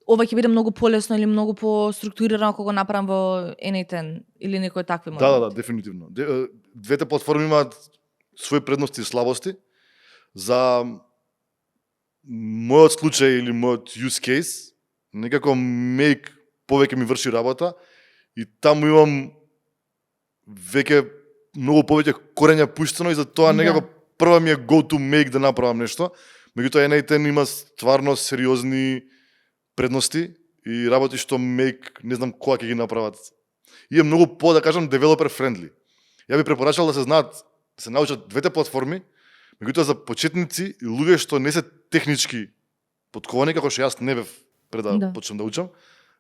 ова ќе биде многу полесно или многу поструктурирано кога го направам во N8 или некои такви моменти? Да, дефинитивно. Двете платформи имаат своји предности и слабости. За мојот случај или мојот use case, некако Make повеќе ми врши работа и таму имам веќе многу повеќе корења пуштено и за тоа некако прва ми е go to Make да направам нешто. Меѓутоа N8 има стварно сериозни предности и работи што Make не знам кога ќе ги направат. И е многу да кажам developer friendly. Ја би препорачал да се знаат, да се научат двете платформи, меѓутоа за почетници и луѓе што не се технички подковани, како што јас не бев пред да почнам да учам,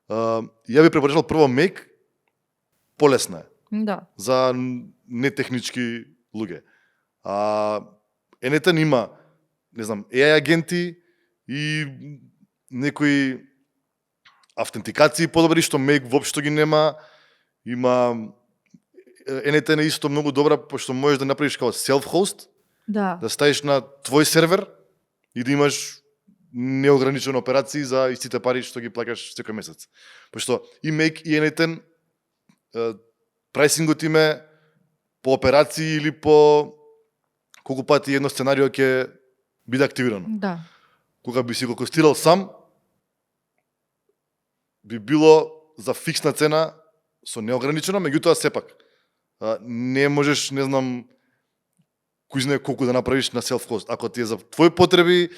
ја би препорачал прво Make, полесна е. Да. За нетехнички луѓе. N8 има, не знам, AI агенти и некои автентикации подобри што Make воопшто ги нема. Има N8 е исто многу добра пошто можеш да направиш како self-host, да ставиш на твој сервер и да имаш неограничени операции за истите пари што ги плаќаш секој месец. Пошто и Make и N8 прайсингот им е по операции или по колку пати едно сценарио ќе биде активирано. Да. Кога би си го костирал сам, би било за фиксна цена со неограничено, меѓутоа сепак не можеш, не знам, кој знае колку да направиш на self-host. Ако ти е за твои потреби,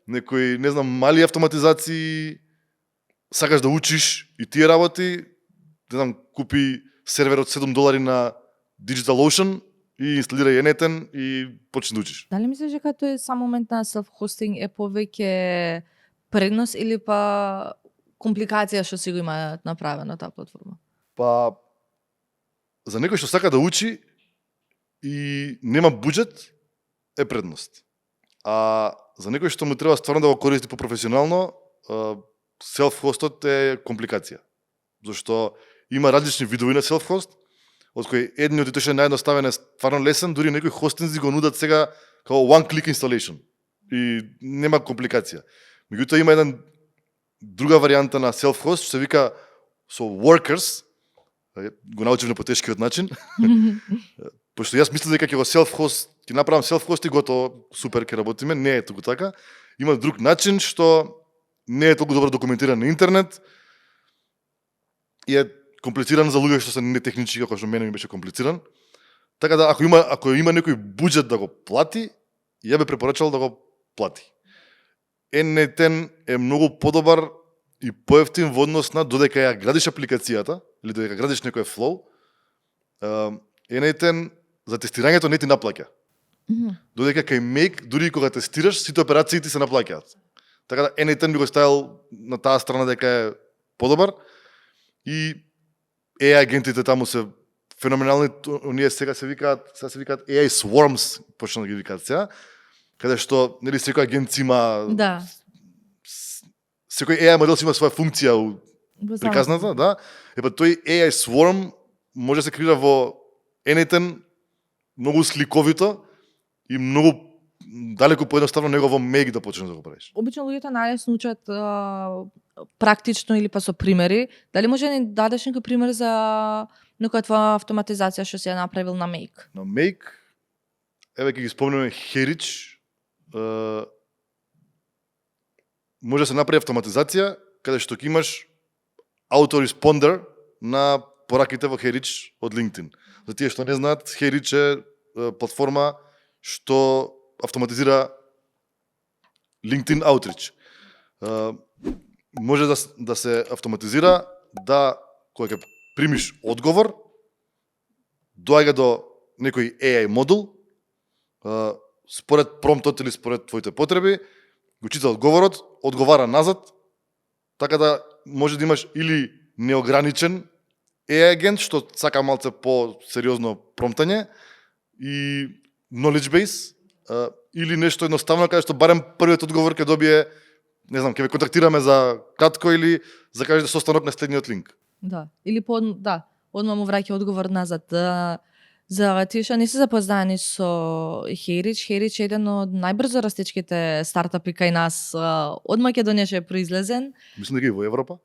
некои, не знам, мали автоматизации, сакаш да учиш и тие работи, не знам, купи сервер од $7 на DigitalOcean и инсталирај N8 и почни да учиш. Дали мислиш дека тој сам момент на self-hosting е повеќе предност или па компликација што си го има направено таа платформа? Па, за некој што сака да учи и нема буџет, е предност. А за некој што му треба стварно да го користи по-професионално, self-hostот е компликација. Зашто има различни видови на self-host, од кои едниот и тој наједноставен е стварно лесен, дури некои хостинзи го нудат сега како one-click installation и нема компликација. Меѓутоа има една друга варијанта на self-host, што се вика со workers, го научив на потешкиот начин, пошто јас мислам дека ќе го self-host, ќе направам self-host и готово, супер, ќе работиме, не е толку така. Има друг начин што не е толку добро документиран на интернет и е комплициран за луѓе што се нетехнички, како што мене ми беше комплициран. Така да, ако има некој буџет да го плати, ја би препорачал да го плати. N8 е многу подобар и поевтин во однос на додека ја градиш апликацијата, или додека градиш некој флоу, N8 за тестирањето не ти наплаќа. Додека кај Make, дури кога тестираш, сите операции ти се наплаќаат. Така да N8 би го ставил на таа страна дека е подобар. и AI агентите таму се феноменални, оние сега се викаат AI swarms, почна да ги викаат сега, каде што нели секој агент има Да. секој AI модел си има своја функција приказната, да. Тој AI swarm може да се креира во anything многу сликовито и многу далеку поедноставно него во Make да почнеш да го правиш. Обично луѓето најлесно учат практично или па со примери. Дали може да ни дадеш некој пример за некоја твоја автоматизација што си ја направил на Make? На Make, еве ќе ги спомнеме Heritage, може да се направи автоматизација каде што ќе имаш autoresponder на пораките во Heritage од LinkedIn. За тие што не знаат, Heritage е платформа што автоматизира LinkedIn Outreach. Може да се автоматизира да кога ќе примиш одговор, доаѓа до некој AI модул, според промптот или според твоите потреби, го чита одговорот, одговара назад, така да може да имаш или неограничен AI агент, што сака малце по-сериозно промптање, и knowledge base, или нешто едноставно, каде што барем првиот одговор ќе добие, не знам, ќе ве контактираме за кратко или за кажете состанок на следниот линк. Да, или одма му враќа одговор назад. За тие што не се запознаени со Heritage е еден од најбрзо растечките стартапи кај нас од Македонија што е произлезен. Мислам дека и во Европа.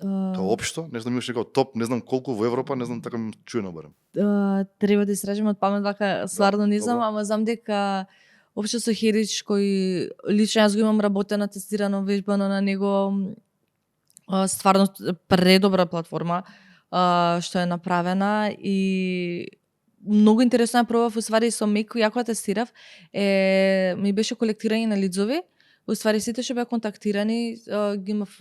Као општо, не знам имаш некој топ, не знам колку во Европа, не знам така ми чуено барем. Треба да истражиме од памет вака, стварно не знам, ама знам дека општо со Heritage кој лично јас го имам работено, тестирано, вежбано на него, стварно предобра платформа што е направена и многу интересно ја пробав, уствари со Make, ја кога тестирав, ми беше колектирање на лидзови, уствари сите што беа контактирани, ги имав,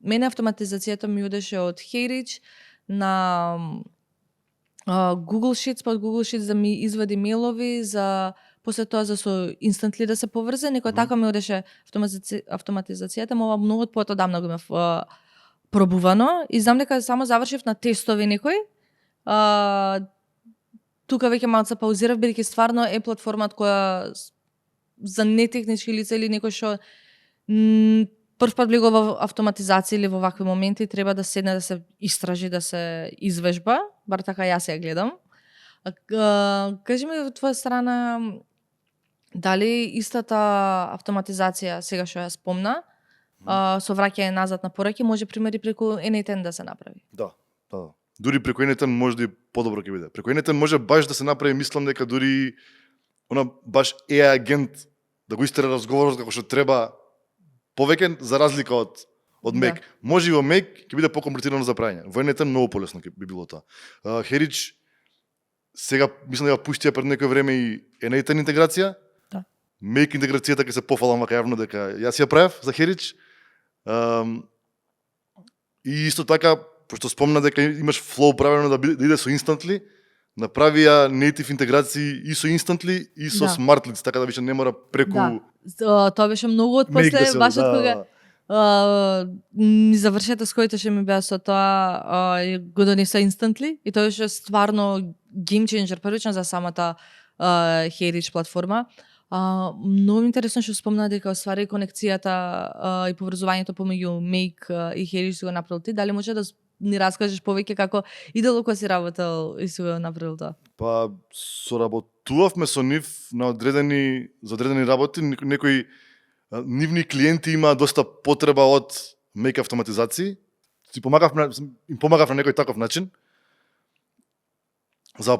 мене автоматизацијата ми одеше од Heritage на Google Sheets, па од Google Sheets да ми извади мејлови, за после тоа за со Instantly да се поврзе, некој така ми одеше автоматизацијата, ова многу поодамна го имав пробувано и знам дека само завршив на тестови некој. Тука веќе малце паузирав, бидејќи стварно е платформа која за нетехнички лица или некој што прв пат влегува во автоматизација или во вакви моменти треба да седне да се истражи, да се извежба, бар така јас ја гледам. Кажи ми од твоја страна, дали истата автоматизација сега што ја спомна, со враќање назад на пораки, може примери преку Anytend да се направи? Да. Дури преку Anytend може да и подобро ќе биде. Преку Anytend може баш да се направи, мислам дека дури она баш AI агент да го истера разговорот како што треба повеќе за разлика од Make. Може и во Make ќе биде покомплицирано за правење. Во Anytend многу полесно ќе би било тоа. Heritage сега мислам дека пуштија пред некој време и Anytend интеграција. Да. Make интеграцијата ќе се пофалам вака јавно дека јас ја правев за Heritage. И исто така, пошто спомна дека имаш flow правено да иде со Instantly, направија native интеграции и со Instantly и со Smartleads, така да више не мора преку... Да, тоа беше многу од после, баш од кога ни завршете с коите што ми беа со тоа, го донеса Instantly и тоа беше стварно game changer, првично за самата Heritage платформа. Многу интересно што спомна дека оствари конекцијата и поврзувањето помеѓу Make и Heritage го направил ти. Дали може да ни раскажеш повеќе како идело кога си работел и си го направил тоа? Па соработувавме со нив на за одредени работи, некои нивни клиенти има доста потреба од Make автоматизации. Им помагав на некој таков начин. За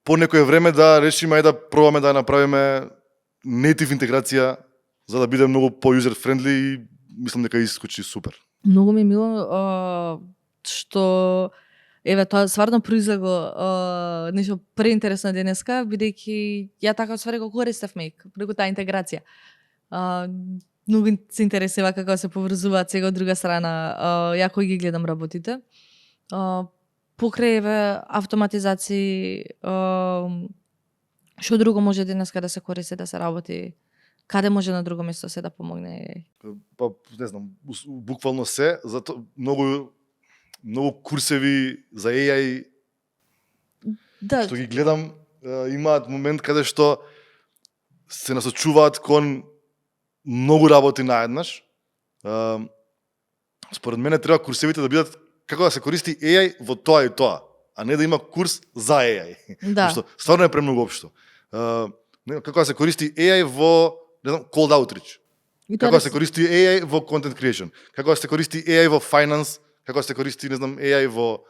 по некое време да решиме да пробаме да направиме native интеграција за да биде многу по-user friendly и мислам дека искочи супер. Многу ми мило што еве тоа стварно произлегло нешто преинтересно денеска, бидејќи ја така ствари го користев Make преку таа интеграција. Многу се интересува како се поврзуваат сега од друга страна, ја кој ги гледам работите. Покрај еве автоматизации, што друго може денеска да се користи, да се работи? Каде може на друго место се да помогне? Па не знам, буквално се, зато многу многу курсеви за AI Да, што ги гледам, имаат момент каде што се насочуваат кон многу работи наеднаш. Според мене треба курсевите да бидат како да се користи AI во тоа и тоа, а не да има курс за AI. да. Што стварно е премногу општо. Како да се користи AI во, не знам, cold outreach. И тоа Како да се користи AI во content creation. Како да се користи AI во finance, како да се користи, не знам, AI во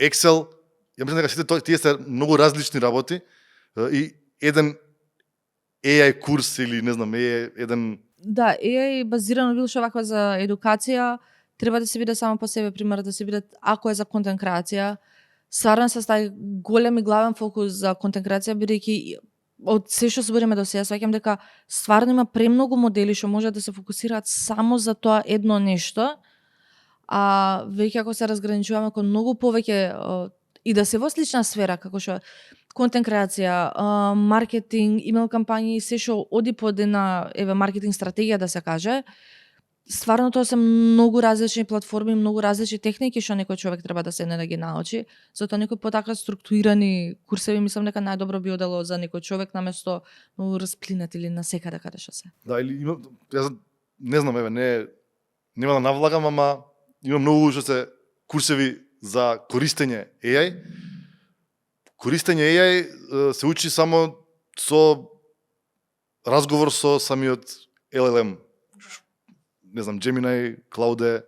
Excel. Ја мислам дека сите тие се многу различни работи и еден AI курс или не знам, еден Да, AI базирано било што ваква за едукација, треба да се биде само по себе пример, да се биде ако е за контент креација, стварно се стави голем и главен фокус за контент креација, бидејќи од се што збориме до сега, сваќам дека стварно има премногу модели што може да се фокусираат само за тоа едно нешто, а веќе ако се разграничуваме кон многу повеќе и да се во слична сфера, како што контент креација, маркетинг, имейл кампањи, се што оди под една маркетинг стратегија да се каже, стварно тоа се многу различни платформи, многу различни техники што некој човек треба да седне да ги научи. Затоа некои потака структурирани курсеви мислам дека најдобро би одело за некој човек наместо многу расплинат или насекаде каде што се. Да, или има, јас не знам, нема да навлагам, ама има многу што се курсеви за користење AI. Користење AI се учи само со разговор со самиот LLM. Не знам, Gemini, Claude.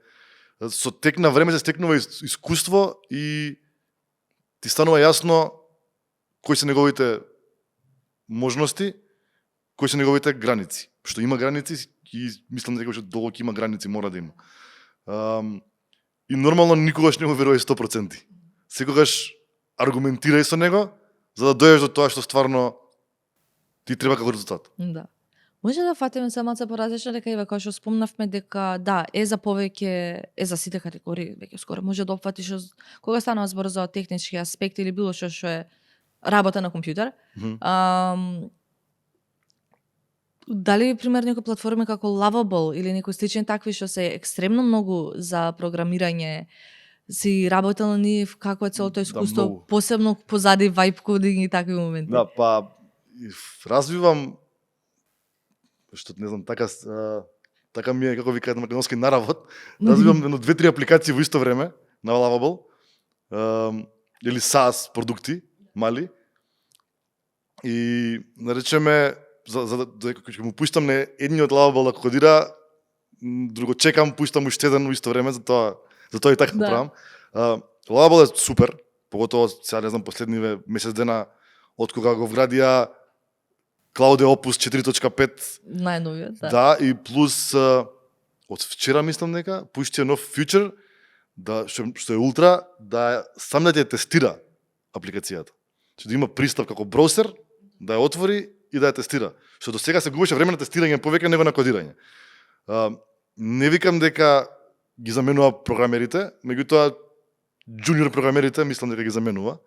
Со тек на време се стекнува искуство и ти станува јасно кои се неговите можности, кои се неговите граници. Што има граници и мислам дека што долго ќе има граници мора да има. И нормално никогаш не му верувај 100%. Секогаш аргументирај со него, за да дојдеш до тоа што стварно ти треба како резултат. Да. Може да фатиме се малце поразлично дека и како што спомнавме дека да, е за повеќе, е за сите категории, веќе скоро може да опфатиш кога станува збор за технички аспекти или било што е работа на компјутер. Дали пример некои платформи како Lovable или некои слични такви што се екстремно многу за програмирање си работел на нив, како е целото искуство, многу. посебно позади vibe coding и такви моменти. Да, па развивам што не знам, така ми е како ви кажат македонски наравот. Развивам едно 2-3 апликации во исто време на Lovable. Или SaaS продукти мали. И наречеме за да ќе му пуштам на едниот Lovable да кодира, друго чекам, пуштам уште еден во исто време, за тоа и така Да. правам. Lovable е супер, поготово сега не знам последниве месец дена од кога го вградија Cloud Opus 4.5. Најновиот, да. Да, и плюс од вчера мислам дека пуштија нов фичер да што е ултра да сам да ја тестира апликацијата. Што да има пристап како браузер, да ја отвори и да ја тестира. Што до сега се губеше време на тестирање повеќе него на кодирање. Не викам дека ги заменува програмерите, меѓутоа джуниор програмерите мислам дека ги заменува.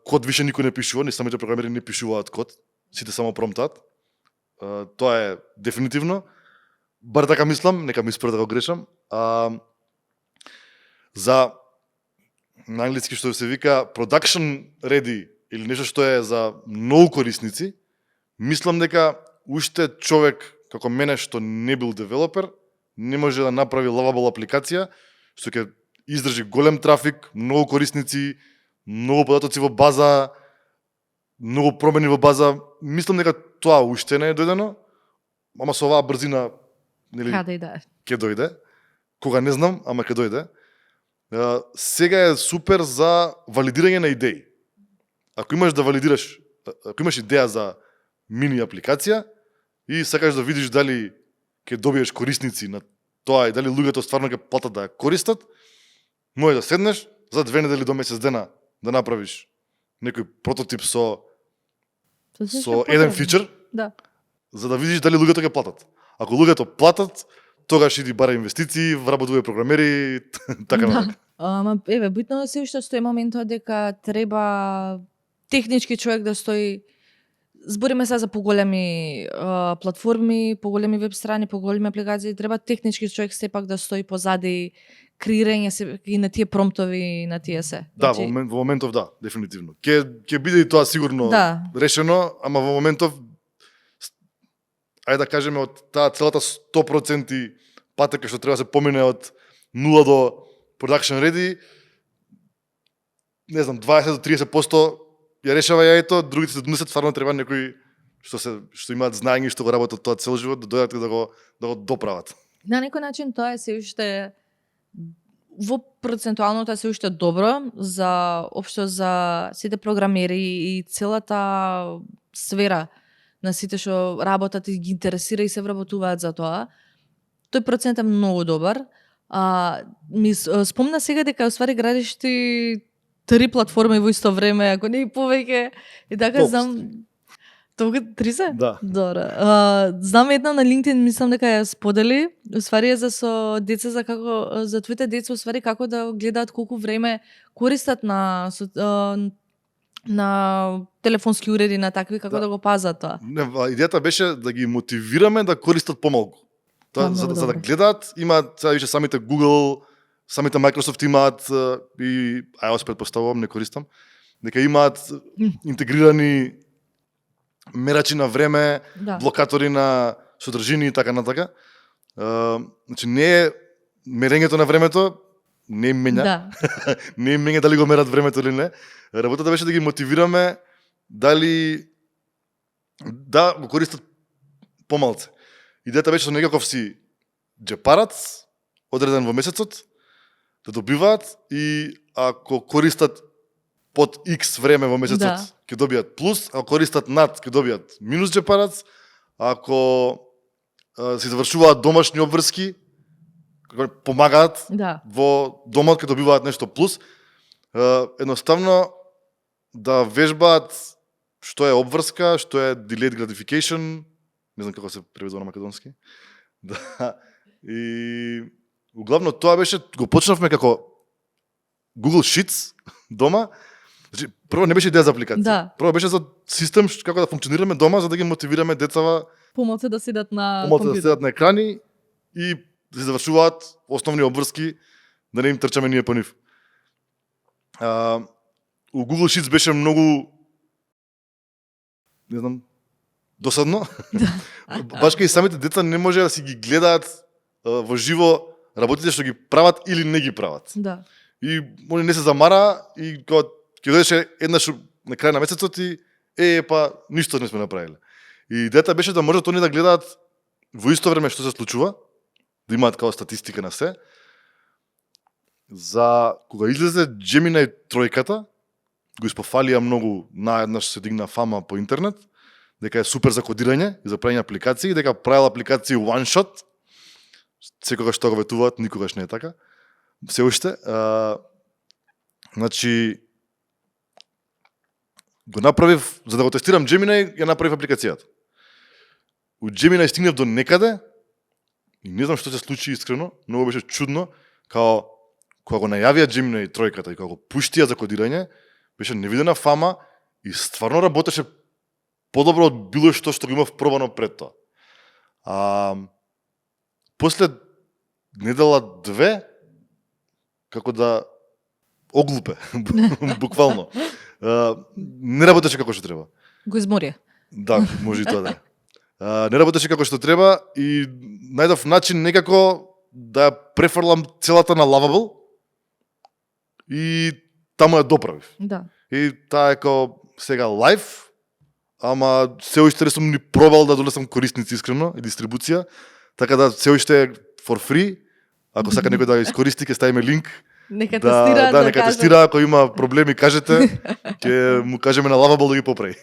Код више никој не пишува, ни самите програмери не пишуваат код, сите само промптат. Тоа е дефинитивно. Бар така мислам, нека ми исправат ако грешам. За на англиски што се вика production ready или нешто што е за многу корисници, мислам дека уште човек како мене што не бил девелопер не може да направи Lovable апликација што ќе издржи голем трафик, многу корисници, многу податоци во база, многу промени во база. Мислам дека тоа уште не е дојдено, ама со оваа брзина нели ќе дојде. Кога не знам, ама ќе дојде. Сега е супер за валидирање на идеи. Ако имаш да валидираш, ако имаш идеја за мини апликација и сакаш да видиш дали ќе добиеш корисници на тоа и дали луѓето стварно ќе платат да ја користат, може да седнеш за 2 недели до месец дена да направиш некој прототип со еден фичер, да, за да видиш дали луѓето ќе платат. Ако луѓето платат, тогаш иди бара инвестиции, вработувај програмери, така да. Ама битно се уште стои моментот дека треба технички човек да стои збориме се за поголеми платформи, поголеми веб страни, поголеми апликации, треба технички човек сепак да стои позади креирање и на тие промптови и на тие се. Да, во моментов да, дефинитивно. Ќе биде и тоа сигурно решено, ама во моментов ајде да кажеме од таа целата 100% патека што треба да се помине од 0 до production ready, не знам, 20 до 30% ја решава јаето, другите 70 стварно треба некои што имаат знаење и што го работат тоа цел живот да дојдат и да го доправат. На некој начин тоа е се уште во процентуално тоа се уште добро за општо за сите програмери и целата сфера на сите што работат и ги интересира и се вработуваат за тоа. Тој процент е многу добар. Ми спомна сега дека уствари градиш ти 3 платформи во исто време, ако не и повеќе. И така знам Толку 3 се? Да. Добро. Знам една на LinkedIn, мислам дека ја сподели, уствари е за со деца за како за твоите деца уствари како да гледаат колку време користат на телефонски уреди, на такви како да го пазат тоа. Не, идејата беше да ги мотивираме да користат помалку. Тоа за да гледаат, имаат сега више самите Google, самите Microsoft имаат и iOS претпоставувам, не користам, дека имаат интегрирани мерачи на време, блокатори на содржини и така натака. Значи не е мерењето на времето, не им менја. Да. Не им менја дали го мерат времето или не. Работата беше да ги мотивираме дали да го користат помалце. Идејата беше со некаков си джепарац, одреден во месецот, да добиваат и ако користат под X време во месецот, ќе добијат плюс, ако користат над, ќе добијат минус джепарац, ако се завршуваат домашни обврски, помагаат во домот, ќе добиваат нешто плюс. Едноставно да вежбаат што е обврска, што е delayed gratification, не знам како се преведува на македонски. Да. И углавно тоа беше, го почнавме како Google Sheets дома. Значи, прво не беше идеја за апликација. Да. Прво беше за систем како да функционираме дома за да ги мотивираме децава помалку да седат на компјутер, да седат на екрани и да се завршуваат основни обврски, да не им трчаме ние по нив. У Google Sheets беше многу, не знам, досадно. Баш кај самите деца не може да си ги гледаат во живо работите што ги прават или не ги прават. Да. И може не се замара и кога ќе дојдеше еднаш на крај на месецот и па ништо не сме направиле. И идејата беше да можат они да гледаат во исто време што се случува, да имаат као статистика на се. За кога излезе Gemini тројката, го испофалија многу, наеднаш се дигна фама по интернет, дека е супер за кодирање и за правење апликации, дека правил апликации one shot. Секогаш што го ветуваат, никогаш не е така. Се уште. Значи, го направив, за да го тестирам Gemini, ја направив апликацијата. У Gemini стигнав до некаде и не знам што се случи искрено, многу беше чудно, као кога го најавија Gemini тројката и кога го пуштија за кодирање, беше невидена фама и стварно работеше подобро од било што го имав пробано пред тоа. После недела 2, како да оглупе, буквално. Не работеше како што треба. Го изморија. Да, може и тоа да. Не работеше како што треба и најдов начин некако да ја префрлам целата на Lovable и таму ја доправив. Да. И таа е како сега лайв, ама се уште не сум ни пробал да донесам корисници искрено и дистрибуција, така да се уште е for free. Ако сака некој да искористи, ќе ставиме линк. Нека тестира, да нека тестира, ако има проблеми кажете, ќе му кажеме на Lovable да ги поправи.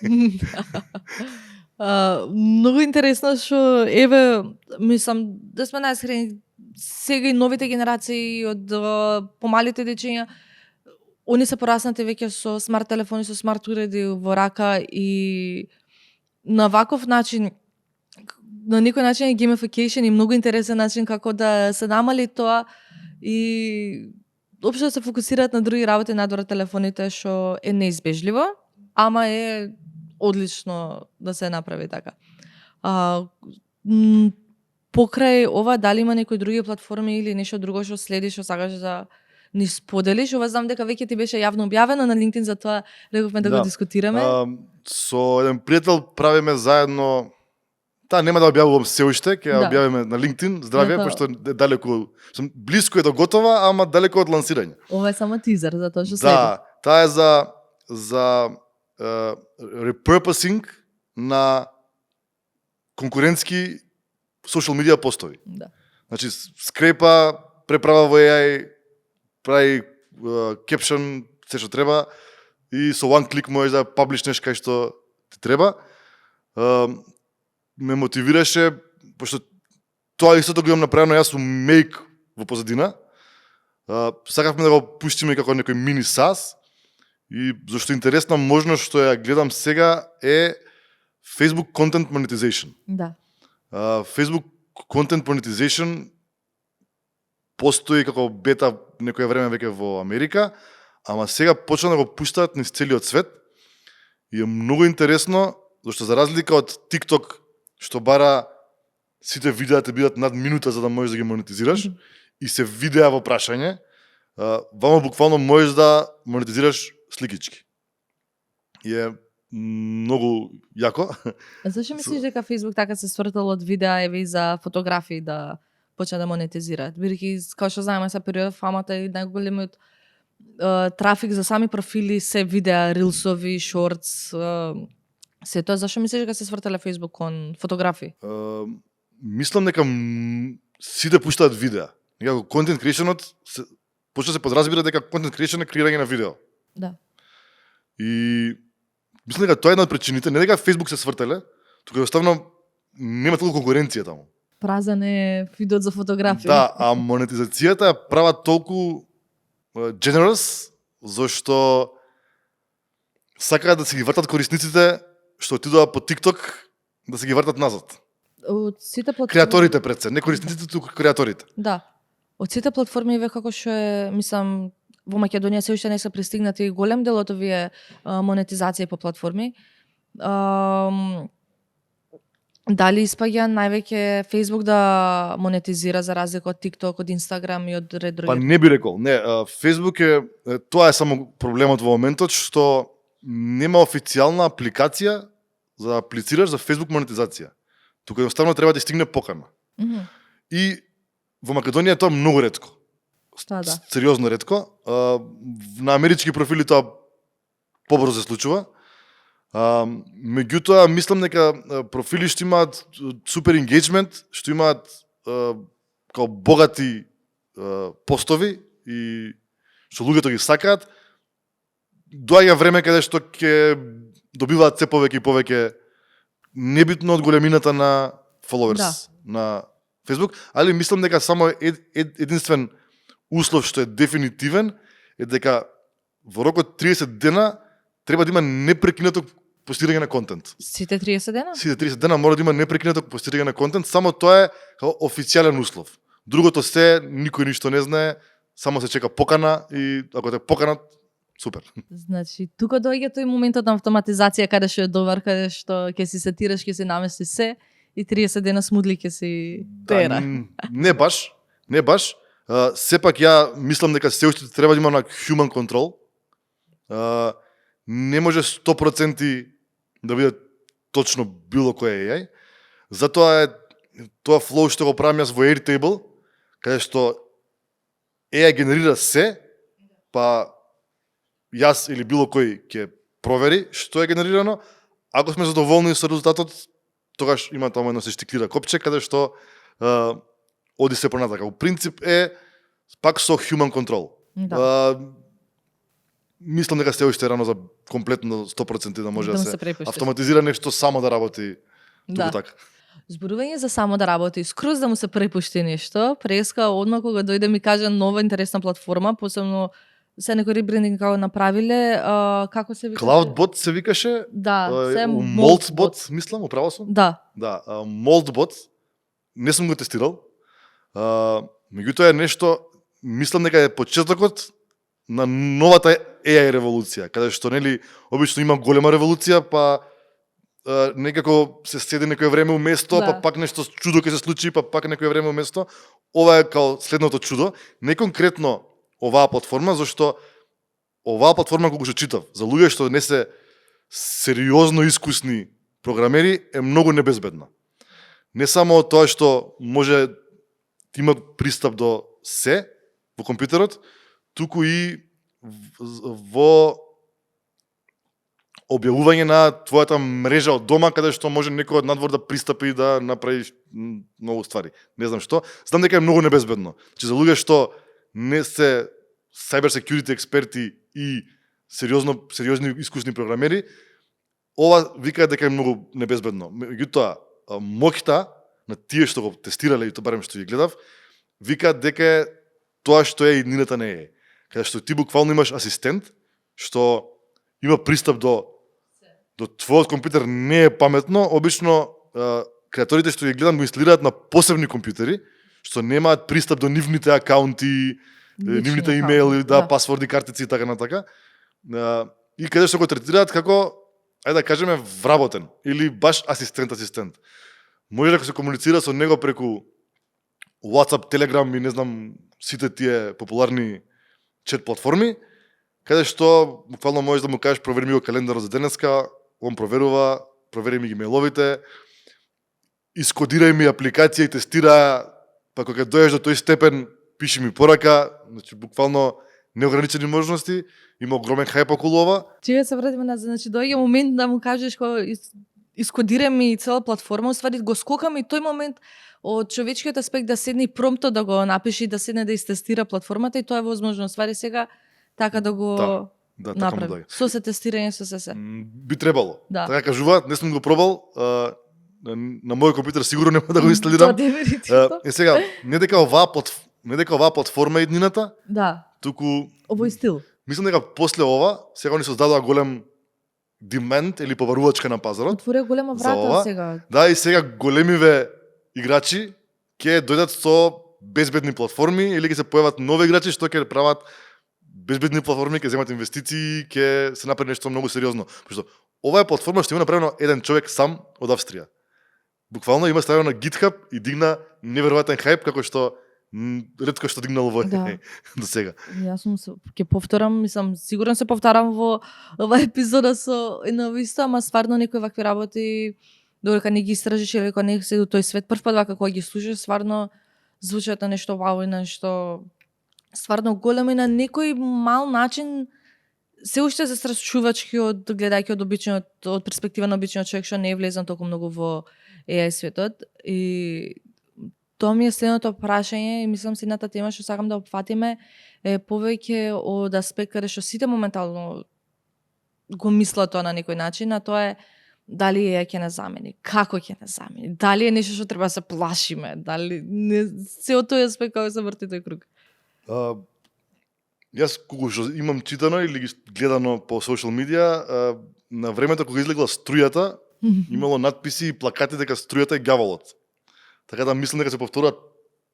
Многу интересно што еве мислам да сме најискрени сега и новите генерации од помалите дечиња, они се пораснати веќе со смарт телефони, со смарт уреди во рака и на ваков начин, на некој начин е gamification и многу интересен начин како да се намали тоа и општо се фокусираат на други работи надвор од телефоните, што е неизбежливо, ама е одлично да се направи така. Покрај ова, дали има некои други платформи или нешто друго што следиш, што сакаш да ни споделиш? Ова знам дека веќе ти беше јавно објавено на LinkedIn, затоа рековме да го дискутираме. Со еден пријател правиме заедно. Нема да објавувам се уште, ќе ја објавиме на LinkedIn. Здравје, пошто е далеку, блиску е до готова, ама далеку од лансирање. Ова е само тизер за тоа што следи. Да, таа е за repurposing на конкурентски social media постови. Да. Значи, скрепа, преправа во AI, прави caption, се што треба, и со one click можеш да паблишнеш кај што ти треба. Ме мотивираше, пошто тоа истото го имам направено јас со Make во позадина. Сакавме да го пуштиме како некој мини SaaS, и зашто интересна можност што ја гледам сега е Facebook Content Monetization. Да. Facebook Content Monetization постои како бета некој време веќе во Америка, ама сега почна да го пуштаат низ целиот свет, и е многу интересно, зашто за разлика од TikTok, што бара сите видеа да бидат над минута за да можеш да ги монетизираш, и се видеа во прашање, вама буквално можеш да монетизираш сликички. И е многу јако. А зашто мислиш дека Facebook така се свртал од видеа и за фотографии да почне да монетизираат? Бидејќи, како што знаеме, са период фамата и најголемиот трафик за сами профили се видеа, рилсови, шортс, се тоа. Зашто мислиш дека се свртале Facebook кон фотографии? Мислам дека сите пуштаат видеа. Некако контент креационот почна се подразбира дека контент креацион е креирање на видео. Да. И мислам дека тоа е една од причините, не дека Facebook се свртеле, туку едноставно нема толку конкуренција таму. Празен е фидот за фотографија. Да, а монетизацијата ја прават толку generous, зашто сакаат да се ги вртат корисниците што отидоа по TikTok, да се ги вртат назад. Од сите платформи... Креаторите пред се, не корисниците, туку креаторите. Да. Од сите платформи како што е, мислам, во Македонија се уште не се пристигнати голем дел од овие монетизации по платформи. Дали испаѓа највеќе Facebook да монетизира за разлика од TikTok, од Instagram и од други? Па не би рекол. Не, Facebook тоа е само проблемот во моментот што нема официјална апликација за да аплицираш за Facebook монетизација. Туку едноставно треба да стигне покана. И во Македонија тоа многу ретко. Да. Сериозно ретко. На амерички профили тоа побрзо се случува. Меѓутоа, мислам дека профили што имаат супер engagement, што имаат као богати постови и што луѓето ги сакаат, доаѓа време каде што ќе добиваат се повеќе и повеќе, небитно од големината на followers на Facebook, али мислам дека само единствен услов што е дефинитивен е дека во рок од 30 дена треба да има непрекинато постирање на контент. Сите 30 дена? Сите 30 дена мора да има непрекинато постирање на контент, само тоа е како официјален услов. Другото се, никој ништо не знае, само се чека покана и ако те поканат, супер. Значи, тука доаѓа тој моментот на автоматизација каде што е добар, каде што ќе си сетираш, ќе си намести се и 30 дена смудли ќе си пера. Не баш. Сепак ја мислам дека се уште треба да има на human control. Не може 100% да биде точно било кој AI. Затоа е тоа флоу што го правам јас во Airtable, каде што AI генерира се, па јас или било кој ќе провери што е генерирано. Ако сме задоволни со резултатот, тогаш има таму едно се штиклира копче каде што оди се понатака. Во принцип е пак со human control. Да. Мислам дека се уште рано за комплетно 100% да може да се препуштиш. автоматизира нешто само да работи туку така. Зборување за само да работи, скроз да му се препушти нешто, преска одма кога дојде ми кажа нова интересна платформа, посебно се некој ребрендинг како направиле, како се викаше? Cloudbot се викаше. Да, се Moldbot, мислам, управо сум? Да. Да, Moldbot, не сум го тестирал. Меѓутоа е нешто, мислам дека е почетокот на новата AI револуција, каде што нели обично има голема револуција, па некако се седи некое време уместо, Да. па пак нешто чудо ќе се случи, па пак некое време уместо. Ова е као следното чудо. Не конкретно оваа платформа, зашто оваа платформа кога што читав, за луѓе што не се сериозно искусни програмери, е многу небезбедна. Не само тоа што може да има пристап до се во компјутерот, туку и во објавување на твојата мрежа од дома, каде што може некој од надвор да пристапи и да направи многу ствари. Не знам што. Знам дека е многу небезбедно. Значи, за луѓе што не се cyber security експерти и сериозни искусни програмери, ова викаат дека е многу небезбедно. Меѓутоа, моќта на тие што го тестирале, и тоа барем што ги гледав, викаат дека е тоа што е иднината не е. Каде што ти буквално имаш асистент, што има пристап до твојот компјутер, не е паметно. Обично, креаторите што ги гледам го инсталираат на посебни компјутери, што немаат пристап до нивните акаунти, нивните имејли, пасворди, картици и така натака. И каде што го третираат како, ајде да кажеме, вработен или баш асистент. Може да се комуницира со него преку WhatsApp, Telegram и не знам сите тие популарни чат платформи, каде што буквално можеш да му кажеш провери ми го календарот за денеска, он проверува, провери ми ги мејловите, искодирај ми апликација и тестира, па кога дојдеш до тој степен, пиши ми порака, значи буквално неограничени можности, има огромен хајп околу ова. Чега се вратиме назад, значи доаѓа момент да му кажеш кој искодира ми цела платформа, уствари го скокам и тој момент од човечкиот аспект да седне промпто да го напише и да седне да истестира платформата, и тоа е возможно. Уствари сега така да го така направи. му доаѓа. Со се тестирање, со се. Би требало. Да. Така кажуваат, не сум го пробал, на мојот компјутер сигурно нема да го инсталирам. Тоа дефинитивно. Сега, не дека оваа платформа е иднината, Да, туку овој стил. мислам дека после ова, сега они создадоа голем demand или побарувачка на пазарот. Отворија голема За ова? врата сега. Да, и сега големиве играчи ќе дојдат со безбедни платформи или ќе се појават нови играчи што ќе прават безбедни платформи, ќе земат инвестиции, ќе се направи нешто многу сериозно. Пошто ова е платформа што има направено еден човек сам од Австрија. Буквално има ставено на GitHub и дигна неверојатен хајп како што ретко што дигнал во Да. до сега. Јас сум ќе повторам, мислам, сигурно се повторам во оваа епизода со едно исто, ама стварно некои вакви работи, додека не ги истражиш или кога не се до тој свет, прв пат вака кога ги слушаш, стварно звучат на нешто вау и на нешто стварно големо и на некој мал начин се уште застрашувачки од гледајќи од обичниот, од перспектива на обичниот човек што не е влезен толку многу во AI светот. И тоа ми е следното прашање и мислам следната тема што сакам да опфатиме е повеќе од аспект каде што сите моментално го мислат тоа на некој начин, а тоа е дали AI ќе не замени, како ќе не замени, дали е нешто што треба да се плашиме, дали не се од тој аспект како се врти тој круг. Јас кога што имам читано или ги гледано по социјал медија, на времето кога излегла струјата, имало надписи и плакати дека струјата е ѓаволот. Така да мислам дека се повторува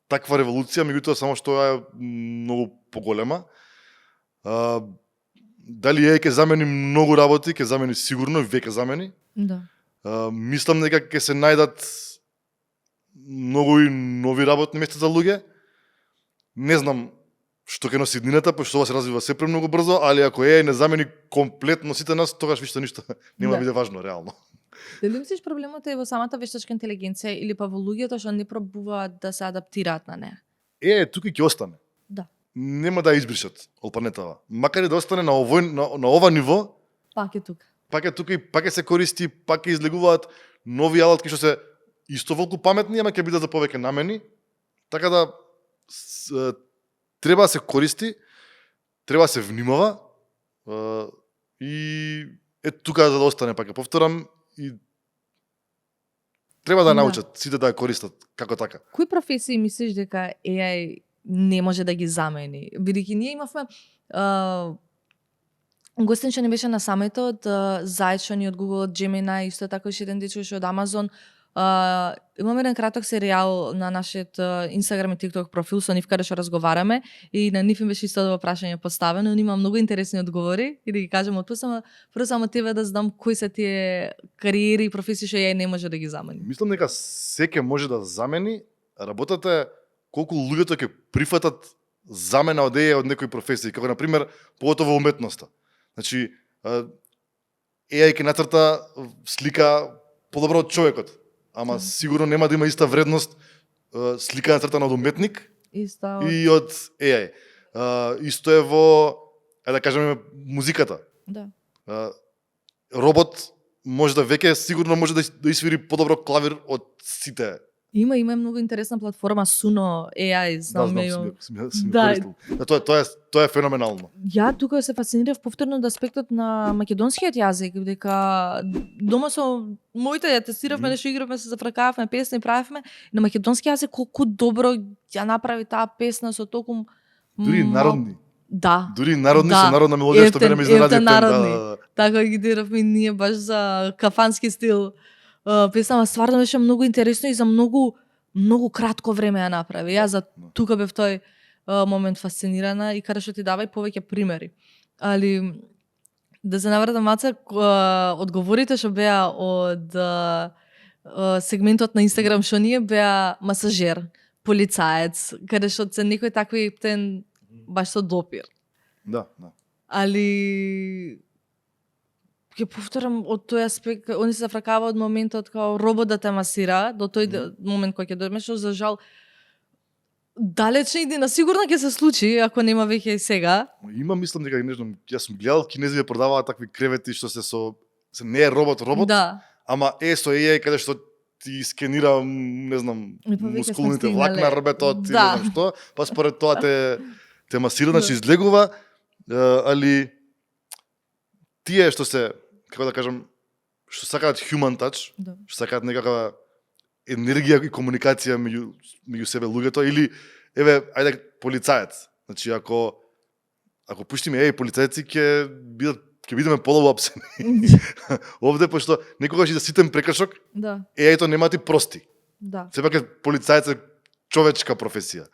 таква револуција, меѓутоа само што е многу поголема. Дали е ќе замени многу работи, ќе замени сигурно, веќе замени. Да. Мислам дека ќе се најдат многу и нови работни места за луѓе. Не знам што ќе носи иднината, пошто ова се развива се премногу брзо, али ако не замени комплетно сите нас, тогаш виште ништо нема да биде важно реално. Дали мислиш проблемот е во самата вештачка интелигенција или па во луѓето што не пробуваат да се адаптираат на неа? Тука ќе остане. Да. Нема да ја избришат од планетава. Макар и да остане на ова ниво, Пак е тука. пак е тука и пак се користи, пак ќе излегуваат нови алатки што се исто волку паметни, ама ќе бидат за повеќе намени. Така да треба да се користи, треба да се внимава и тука за да остане, пак ја повторам, и треба да научат сите да ја користат како така. Кои професии мислиш дека AI не може да ги замени? Бидејќи ние имавме гостин што не беше на самитот, Зајд што ни од Google, од Gemini, исто така уште еден дечко што од Amazon, Имаме еден краток серијал на нашиот Instagram и TikTok профил со нив каде што разговараме и на нив им беше исто прашање поставено, има многу интересни одговори и да ги кажам од прво само тебе да знам кои се тие кариери и професии што ја не може да ги замени. Мислам дека секој може да замени, работата е колку луѓето ќе прифатат замена од од некои професии, како на пример поготово во уметноста. Значи AI ќе нацрта слика подобро од човекот, ама сигурно нема да има иста вредност слика нацртана од уметник Исто. и од AI. Исто е во, да кажеме, музиката. Да. Робот може да веќе сигурно може да свири подобро клавир од сите. Има многу интересна платформа Suno AI, знам Да, тоа е феноменално. Ја тука се фасцинирав повторно од аспектот на македонскиот јазик, дека дома со моите ја тестиравме, нешто игравме, се зафракавме песни, правевме на македонски јазик колку добро ја направи таа песна со толку дури народни. Да. Дури народни со народна мелодија што мене ме изненади. Да. Така ги диравме ние баш за кафански стил. Песнава стварно беше многу интересно и за многу кратко време ја направи. Јас за тука бев тој момент фасцинирана и каде што ти дава и повеќе примери. Али да се навратам маца одговорите што беа од сегментот на Инстаграм што ние беа масажер, полицаец, каде што се некои такви птен баш со допир. Да. Али ќе повторам од тој аспект, они се зафракава од моментот као робот да те масира, до тој момент кој ќе дојде, што за жал далечна идеја, сигурно ќе се случи, ако нема веќе и сега. Има, мислам дека не знам, јас сум гледал кинези продаваат такви кревети што се не е робот, да. Ама со AI каде што ти скенира, не знам, мускулните влакна, рбетот, да. Не знам што, па според тоа те масира, значи излегува, али тие што се, како да кажам, што сакаат human touch, да. Што сакаат некаква енергија и комуникација меѓу себе луѓето, или, еве, ајде, полицаец. Значи, ако пуштиме полицајци, ќе бидеме полово апсени. Овде, пошто некогаш и да ситен прекршок, да. AI-то нема ти прости. Да. Сепак е полицајец човечка професија.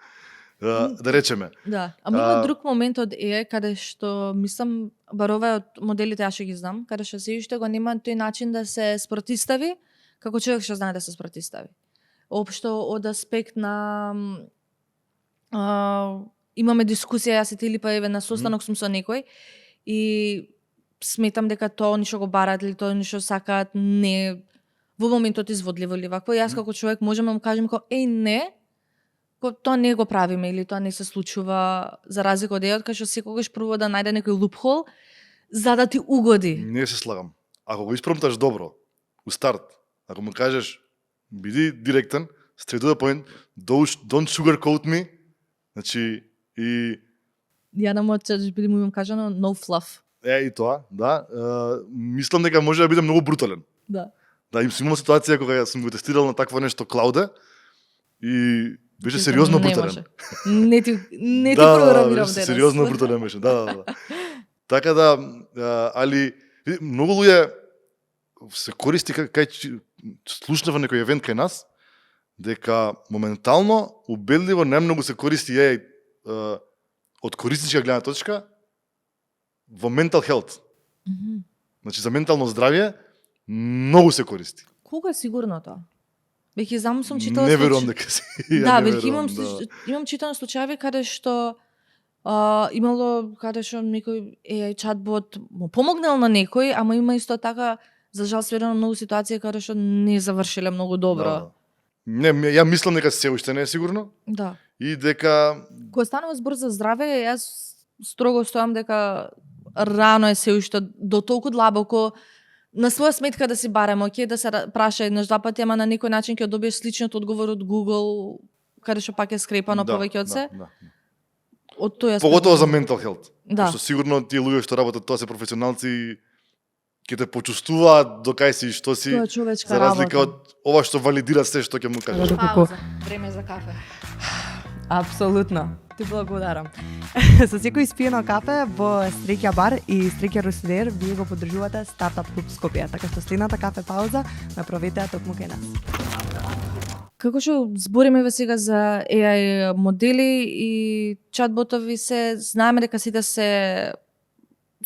Да речеме. Да. Ама има друг момент од AI каде што мислам, бар ова од моделите јас што ги знам, каде што се уште го нема тој начин да се спротистави, како човек што знае да се спротистави. Општо од аспект на имаме дискусија јас и ти или па еве на состанок сум со некој и сметам дека тоа ништо го бараат или тоа ништо сакаат не во моментот изводливо или вакво. Јас како човек можам да му кажам како не, тоа не го правиме или тоа не се случува, за разлика од еот кај што секогаш прво да најде некој лупхол за да ти угоди. Не се слагам. Ако го испромташ добро, у старт, ако му кажеш биди директен, straight to the point, don't sugarcoat me, значи и ја на мојот биде му имам кажано no fluff. И тоа, да. Мислам дека може да биде многу брутален. Да. Да, имам ситуација кога сум го тестирал на такво нешто клауде и беше сериозно брутален. Не ти програмирам денес. Сериозно брутален беше, да. Така да, али многу луѓе се користи кај слушнав во некој евент кај нас, дека моментално, убедливо, најмногу се користи од користничка гледна точка во mental health. Значи за ментално здравје многу се користи. Колку е сигурно тоа? Веќе сум читала не верувам дека си. Да, веќе имам читано случаи каде што имало каде што некој AI чатбот му помогнал на некој, ама има исто така за жал сведено многу ситуации каде што не завршиле многу добро. Да. Не, ја мислам дека се уште не е сигурно. Да. И дека кога станува збор за здраве, јас строго стоам дека рано е се уште до толку длабоко на своја сметка да си бараме, да се праша еднаш два пати, ама на некој начин ќе добиеш сличниот одговор од Google, каде што пак е скрепано повеќе од се. Од тој аспект. Поготово за mental health. Да. Што сигурно тие луѓе што работат тоа се професионалци ќе те почувствуваат до кај си и што си. Тоа е човечка за разлика од ова што валидира се што ќе му кажеш. Пауза, време за кафе. Апсолутно. Ти благодарам. Со секој испиено кафе во Стрекја бар и Стрекја Русидер вие го поддржувате Стартап Клуб Скопје, така што следната кафе пауза направете ја токму кај нас. Како што збориме ве сега за AI модели и чатботови знаеме дека сите се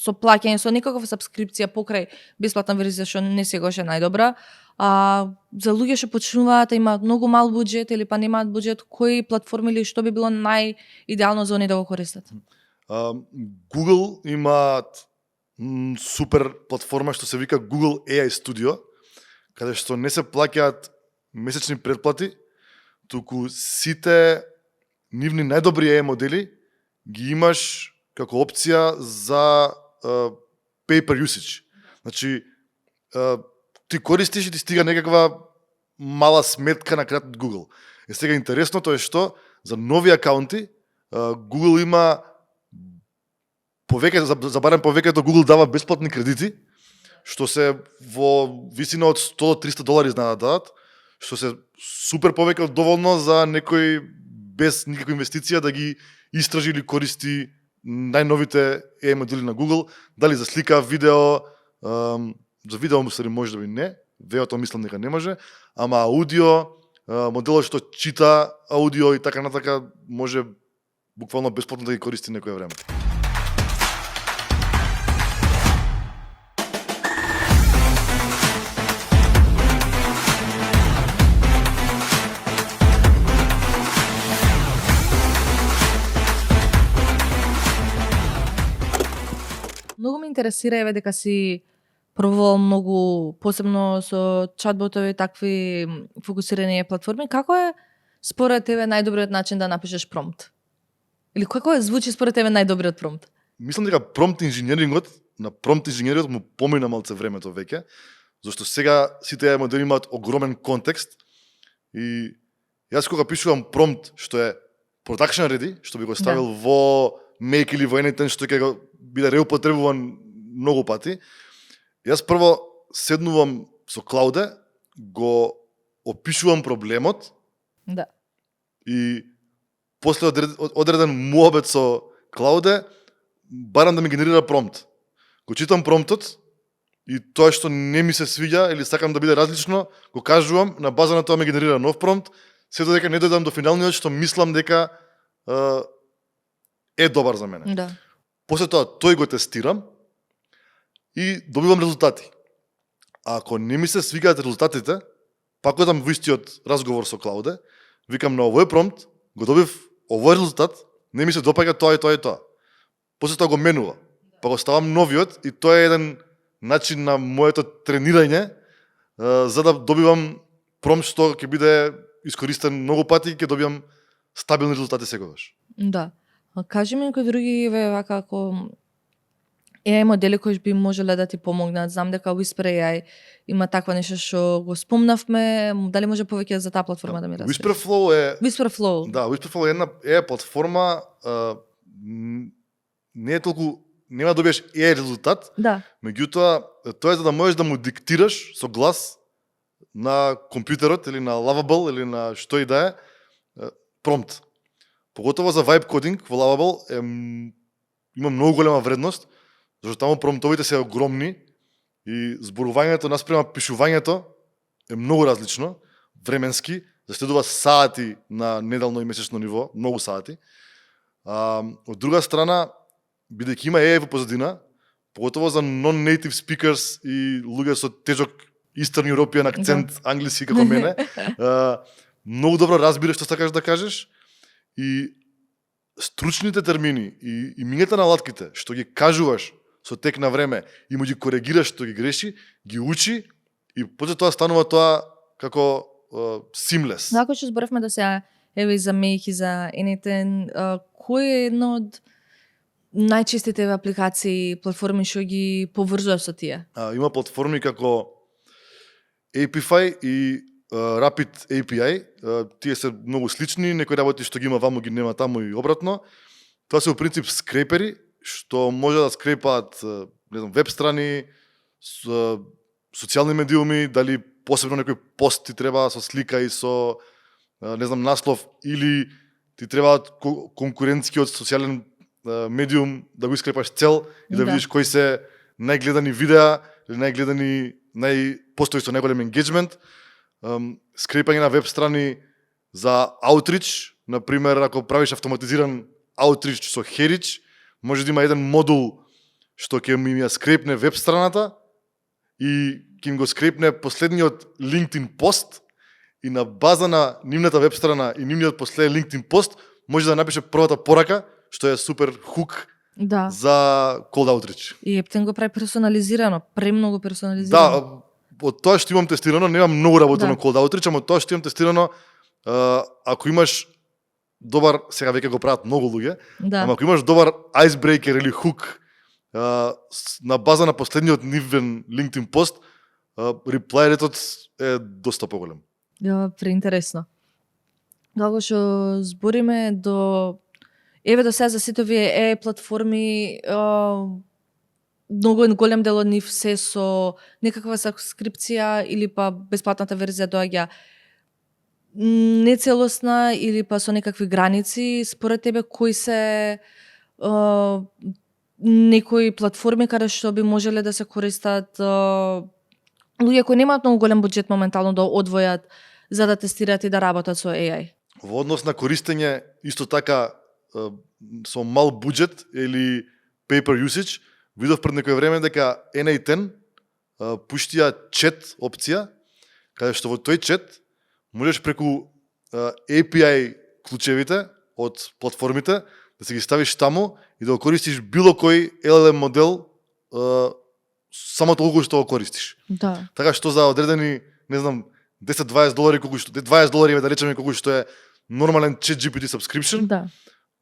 со плаќање, со некаква сабскрипција покрај бесплатна верзија што не сегаш е најдобра. За луѓе што почнуваат, имаат многу мал буџет или па немаат буџет, кои платформи или што би било најидеално за они да го користат? Google имаат супер платформа што се вика Google AI Studio, каде што не се плаќаат месечни претплати, туку сите нивни најдобри AI модели ги имаш како опција за pay per usage. Значи, ти користиш и ти стига некаква мала сметка на крај од Google. И сега интересното е што за нови акаунти Google има повеќе, за барем повеќето Google дава бесплатни кредити, што се во висина од $100-300 знаат да дадат, што се супер повеќе од доволно за некој без никаква инвестиција да ги истражи или користи најновите AI модели на Google, дали за слика, видео, за видео може да би не, веото мислам дека не може, ама аудио, моделот што чита аудио и така натака може буквално бесплатно да ги користи некое време. Многу ме интересира еве дека си пробувал многу посебно со чатботови такви фокусирани платформи. Како е според тебе најдобриот начин да напишеш промпт? Или како е звучи според тебе најдобриот промпт? Мислам дека промпт инженерингот, на промпт инженерингот му помина малце времето веќе, зашто сега сите AI модели имаат огромен контекст и јас кога пишувам промпт што е production ready, што би го ставил во Make или во Anything што ќе го биде реупотребуван многу пати, јас прво седнувам со Клауде, го опишувам проблемот. Да. И после одреден муабет со Клауде, барам да ми генерира промпт. Го читам промптот и тоа што не ми се свиѓа или сакам да биде различно, го кажувам, на база на тоа ми генерира нов промпт, се додека не дојдам до финалниот што мислам дека е добар за мене. Да. После тоа тој го тестирам и добивам резултати. А ако не ми се свигаат резултатите, пак одам во истиот разговор со Клауде, викам на овој промпт, го добив овој резултат, не ми се допаѓа тоа и тоа и тоа. После тоа го менува. Па го ставам новиот и тоа е еден начин на моето тренирање за да добивам промпт што ќе биде искористен многу пати и ќе добивам стабилни резултати секогаш. Да. Кажи ми некои други вака ако AI модели кои би можеле да ти помогнат. Знам дека Whisper AI има таква нешто што го спомнавме, дали може повеќе за таа платформа да ми раскажеш? Whisperflow е Whisperflow. Да, Whisperflow е една AI платформа, не е толку нема да добиеш AI резултат. Да. Меѓутоа, тоа е за да можеш да му диктираш со глас на компјутерот или на Lovable или на што и да е промпт. Поготово за vibe coding во Lovable има многу голема вредност, зашто таму промптовите се огромни и зборувањето наспрема пишувањето е многу различно, временски, заштедува сати на неделно и месечно ниво, многу сати. Од друга страна, бидејќи има AI во позадина, поготово за non-native speakers и луѓе со тежок Eastern European акцент, англиски како мене, многу добро разбираш што сакаш да кажеш и стручните термини и имињата на алатките што ги кажуваш со тек на време и му ги коригираш што ги греши, ги учи и после тоа станува тоа како seamless. Да, ако што зборевме да се еве за Make и за Anything, кој е едно од најчестите апликации, платформи што ги поврзуваш со тие? Има платформи како Apify и Rapid API, тие се многу слични, некои работи што ги има ваму ги нема таму и обратно. Тоа се во принцип скрепери, што може да скрепаат, не знам, веб страни, социјални медиуми, дали посебно некој пост ти треба со слика и со, не знам, наслов, или ти треба конкурентскиот социјален медиум да го искрепаш цел и да видиш кои се најгледани видеа или постои со најголем енгеџмент. Скрепање на веб страни за аутрич, например, ако правиш автоматизиран аутрич со Херич, може да има еден модул што ќе ми ја скрепне веб страната и ќе им го скрепне последниот LinkedIn пост и на база на нивната веб страна и нивниот последен LinkedIn пост може да напише првата порака, што е супер хук за cold outreach. И Ептен го прави персонализирано, премногу персонализирано. Да, од тоа што имам тестирано, немам многу работено cold outreach, ама тоа што имам тестирано, ако имаш добар, сега веќе го прават многу луѓе, ама ако имаш добар icebreaker или хук на база на последниот нивен LinkedIn пост, реплай ретот е доста поголем. Преинтересно. Како што збориме до сега за сите овие платформи, многу голем дел од нив се со некаква сабскрипција или па бесплатната верзија доаѓа нецелосна или па со некакви граници. Според тебе кои се некои платформи каде што би можеле да се користат луѓе кои немаат многу голем буџет моментално да одвојат за да тестираат и да работат со AI? Во однос на користење, исто така со мал буџет или pay per usage, видов пред некој време дека N8 пуштија чет опција, каде што во тој чет можеш преку API клучевите од платформите да се ги ставиш таму и да го користиш било кој LLM модел само толку што го користиш. Да. Така што за одредени, не знам, $10-20 колку што $20 да речеме колку што е нормален ChatGPT subscription. Да.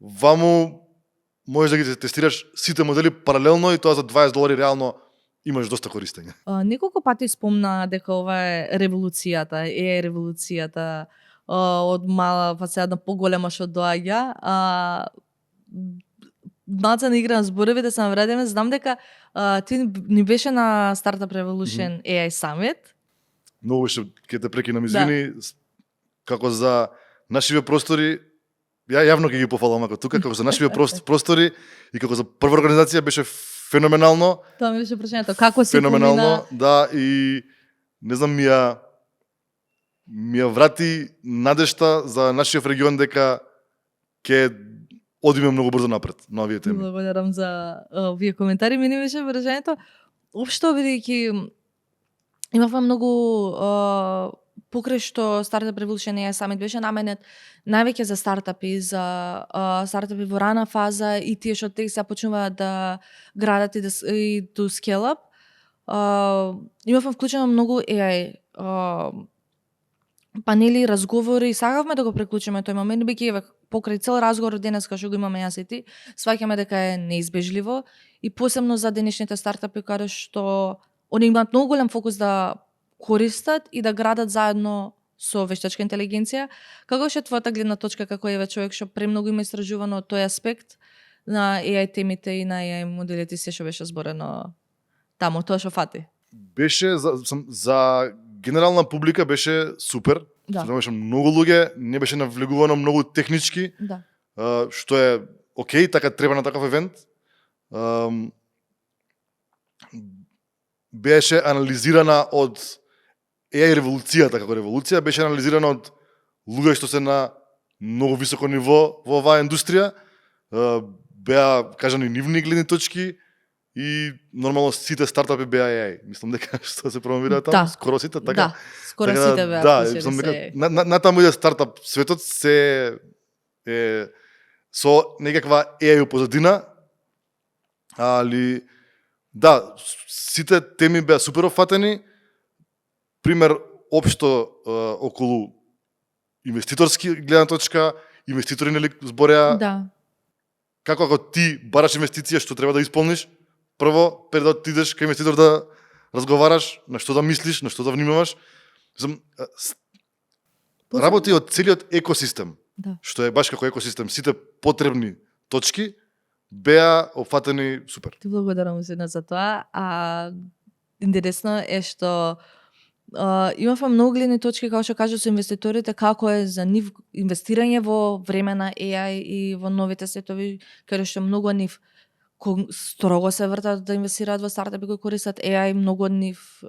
Ваму можеш да ги тестираш сите модели паралелно и тоа за $20 реално имаш доста користење. Неколку пати спомна дека ова е револуцијата, револуцијата од мала па сега на поголема што доаѓа. Наца на игра на зборови да се навредиме, знам дека ти ни беше на Startup Revolution AI Summit. Многу ќе те прекинам, извини, како за нашиве простори, јавно ќе ги пофалам ако тука, како за нашиве простори и како за прва организација беше феноменално. Тоа ми беше прашањето, како се феноменално, да, и не знам, ми ја врати надежта за нашиот регион дека ќе одиме многу брзо напред на овие теми. Благодарам за овие коментари. Ми не беше прашањето, општо бидејќи имавме многу покрај што Startup Revolution AI Summit беше наменет највеќе за стартапи, за стартапи во рана фаза и тие што тек се почнуваат да градат и to scale up. Имавме вклучено многу AI панели, разговори, сакавме да го преклучиме тој момент, бидејќи покрај цел разговор денеска што го имаме јас и ти, сваќаме дека е неизбежливо и посебно за денешните стартапи каде што они имаат многу голем фокус да користат и да градат заедно со вештачка интелигенција. Како што е твојата гледна точка како еве човек што премногу има истражувано тој аспект на AI темите и на AI моделите се што беше зборено таму, тоа што фати? Беше за генерална публика беше супер. Да. Беше многу луѓе, не беше навлегувано многу технички. Да. Што е окей, така треба на таков евент. Беше анализирана од AI револуцијата како револуција, беше анализирана од луѓе што се на многу високо ниво во оваа индустрија. Беа кажани нивни гледни точки и нормално сите стартапи беа AI. Мислам дека што се промовира таму, скоро сите, така? Да, скоро сите беа. Да, мислам дека на таму иде стартап светот се е со некаква AI позадина, али да, сите теми беа супер офатени. Пример општо околу инвеститорски гледна точка, инвеститори нели збореа. Да. Како ако ти бараш инвестиција, што треба да исполниш? Прво, пред да отидеш кај инвеститор да разговараш, на што да мислиш, на што да внимаваш. Работи од целиот екосистем, што е баш како екосистем, сите потребни точки беа опфатени супер. Ти благодарам за тоа. Интересно е што Имавме многу гледни точки, како што кажа со инвеститорите, како е за нив инвестирање во време на AI и во новите светови, каде што многу од нив строго се вртат да инвестираат во стартапи кои користат AI, многу од нив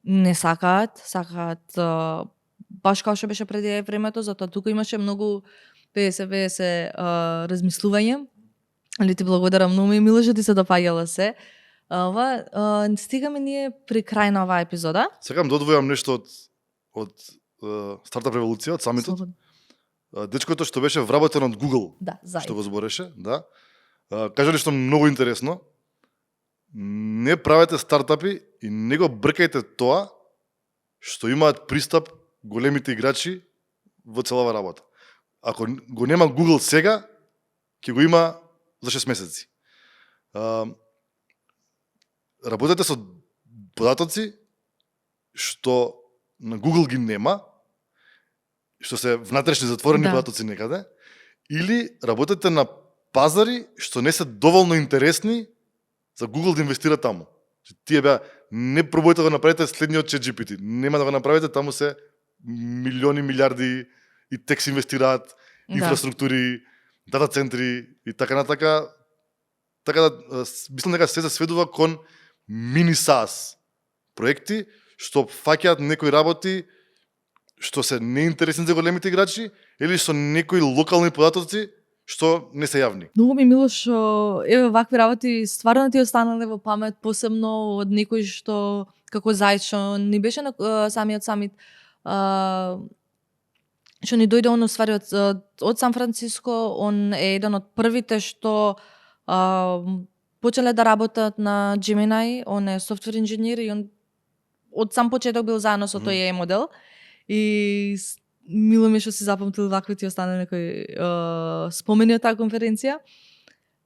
не сакаат баш како што беше преди AI времето, затоа тука имаше многу 50-50 размислување. Али ти благодарам, многу ми е мило што ти се допаѓало се. Стигаме ние при крај на оваа епизода. Сакам да одвојам нешто од стартап револуција, од самитот. Дечкото што беше вработен од Google, што го збореше, да. Кажа нешто многу интересно. Не правете стартапи и не го бркајте тоа што имаат пристап големите играчи во целава работа. Ако го нема Google сега, ќе го има за 6 месеци. Работете со податоци што на Google ги нема, што се внатрешни затворени податоци некаде, или работете на пазари што не се доволно интересни за Google да инвестира таму. Тие беа, не пробујте да направите следниот ChatGPT, нема да го направите, таму се милиони, милиарди и тек се инвестираат, инфраструктури, дата центри и така натака. Така да, мислам дека се сведува кон мини SaaS проекти, што фаќаат некои работи што се неинтересни за големите играчи или со некои локални податоци што не се јавни. Многу ми мило што вакви работи стварно ти останале во памет, посебно од некој што како Зајчо ни беше на самиот самит, што ни дојде он уствари од Сан Франциско, он е еден од првите што почеле да работат на Gemini, он е софтвер инженер и он од сам почеток бил заедно со тој AI модел и мило ми што си запамтил вакви ти останали некои спомени од таа конференција.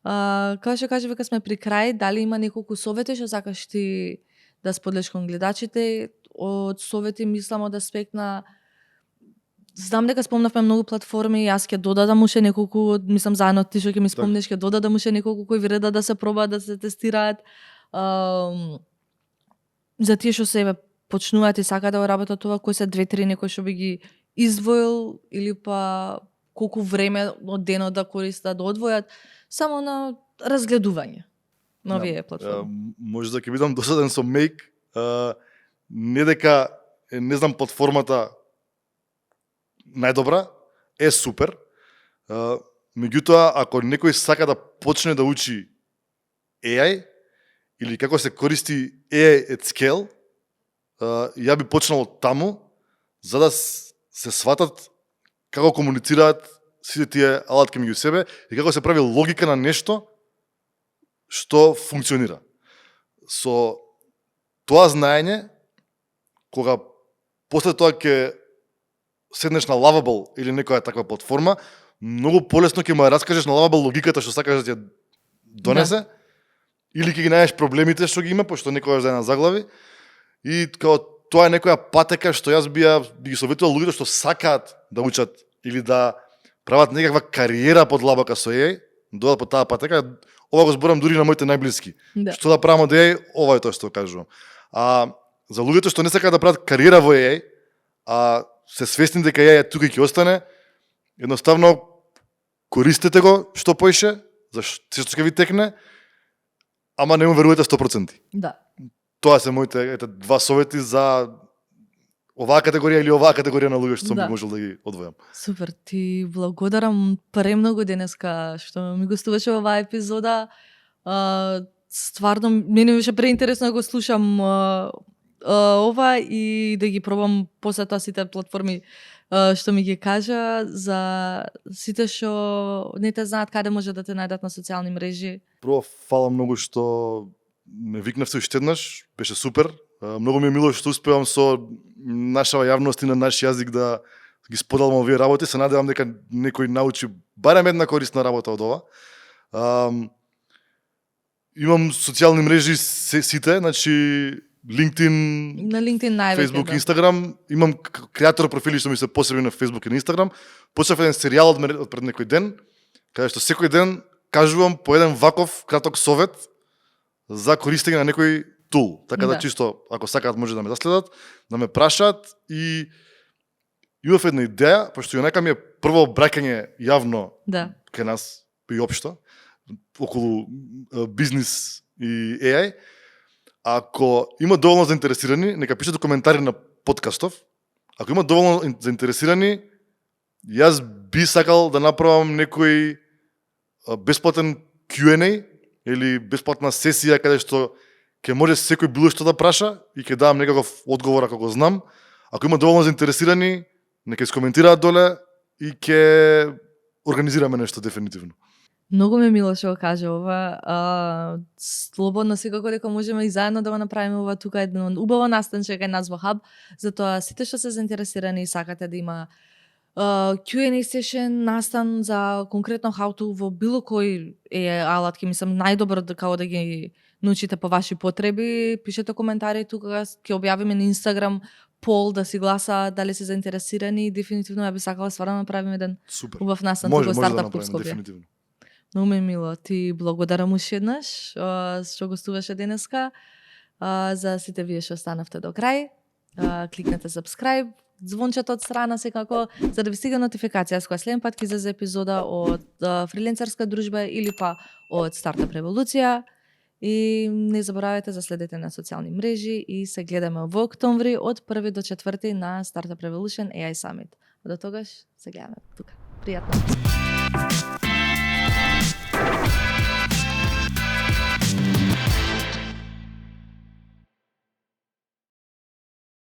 Како што кажа, века сме при крај, дали има неколку совети што сакаш ти да споделиш кон гледачите? Од совети мислам од аспект на знам дека спомнавме многу платформи, јас ќе додадам уште неколку, мислам заедно ти што ќе ми спомнеш, ќе додадам уште неколку кои вредат да се пробаат, да се тестираат. За тие што се почнуваат и сакаат да го работат това, кои се 2-3 некои што би ги издвоил или па колку време од денот да користат, да одвојат само на разгледување на овие платформи. Може да ќе бидам досаден со Make, не дека не знам платформата најдобра, е супер. Меѓутоа, ако некој сака да почне да учи AI или како се користи AI at scale, ја би почнал од таму, за да се сватат како комуницираат сите тие алатки меѓу себе и како се прави логика на нешто што функционира. Со тоа знаење, кога после тоа ќе седнеш на Lovable или некоја таква платформа, многу полесно ќе му ја раскажеш на Lovable логиката што сакаш да ти донесе, или ќе ги најдеш проблемите што ги има, пошто некогаш да е на заглави, и као тоа е некоја патека што јас би ги советувал луѓето што сакаат да учат или да прават некаква кариера подлабока со AI, додат по таа патека. Ова го зборам дури на моите најблиски. Што да правам од AI, ова е тоа што кажувам. А за луѓето што не сакаат да прават кариера во AI, а се свесни дека AI тука ќе остане, едноставно користете го што поише, за што ќе ви текне, ама не му верувате 100%. Да. Тоа се моите два совети за оваа категорија или оваа категорија на луѓе што сум би можел да ги одвојам. Супер, ти благодарам премногу денеска што ми гостуваше во оваа епизода. Стварно, мене беше преинтересно да го слушам ова и да ги пробам после тоа сите платформи што ми ги кажа, за сите што не те знаат каде може да те најдат на социјални мрежи. Прво, фала многу што ме викнавте уште еднаш, беше супер. Многу ми е мило што успевам со нашава јавност и на наш јазик да ги споделам овие работи. Се надевам дека некој научи барем една корисна работа од ова. Имам социјални мрежи сите, значи LinkedIn, на LinkedIn највеќе, Facebook, Instagram. Имам креатор профили што ми се посебни на Facebook и на Instagram. Почнав еден серијал од пред некој ден, каде што секој ден кажувам по еден ваков краток совет за користење на некој tool, така да Да. чисто ако сакаат може да ме заследат, да ме прашаат и имав една идеја, пошто јонака ми е прво браќање јавно Да. кај нас и општо околу бизнис и AI. Ако има доволно заинтересирани, нека пишете коментари на подкастов. Ако има доволно заинтересирани, јас би сакал да направам некој бесплатен Q&A или бесплатна сесија каде што ќе може секој било што да праша и ќе давам некаков одговор ако го знам. Ако има доволно заинтересирани, нека искоментираат доле и ќе организираме нешто дефинитивно. Многу ме мило што го кажа ова. Слободно секако дека можеме и заедно да го направиме ова тука едно убаво настанче кај нас во Hub, затоа сите што се заинтересирани и сакате да има Q&A session, настан за конкретно how to во било кој алатки, мислам најдобро како да ги научите по ваши потреби, пишете коментари тука, ќе објавиме на Инстаграм пол да си гласа дали се заинтересирани, дефинитивно ја би сакала стварно да направиме еден Супер. убав настан Може тука да стартап клуб направиме Скопје. дефинитивно. Многу ме мило. Ти благодарам уште еднаш што гостуваше денеска. За сите вие што останавте до крај. Кликнете subscribe, звончето од страна секако, за да ви стига нотификација с која следен пат ќе излезе епизода од фрилансерска дружба или па од Стартап Револуција. И не заборавајте да следите на социјални мрежи и се гледаме во октомври од 1 до 4 на Startup Revolution AI Summit. А до тогаш се гледаме тука. Пријатно.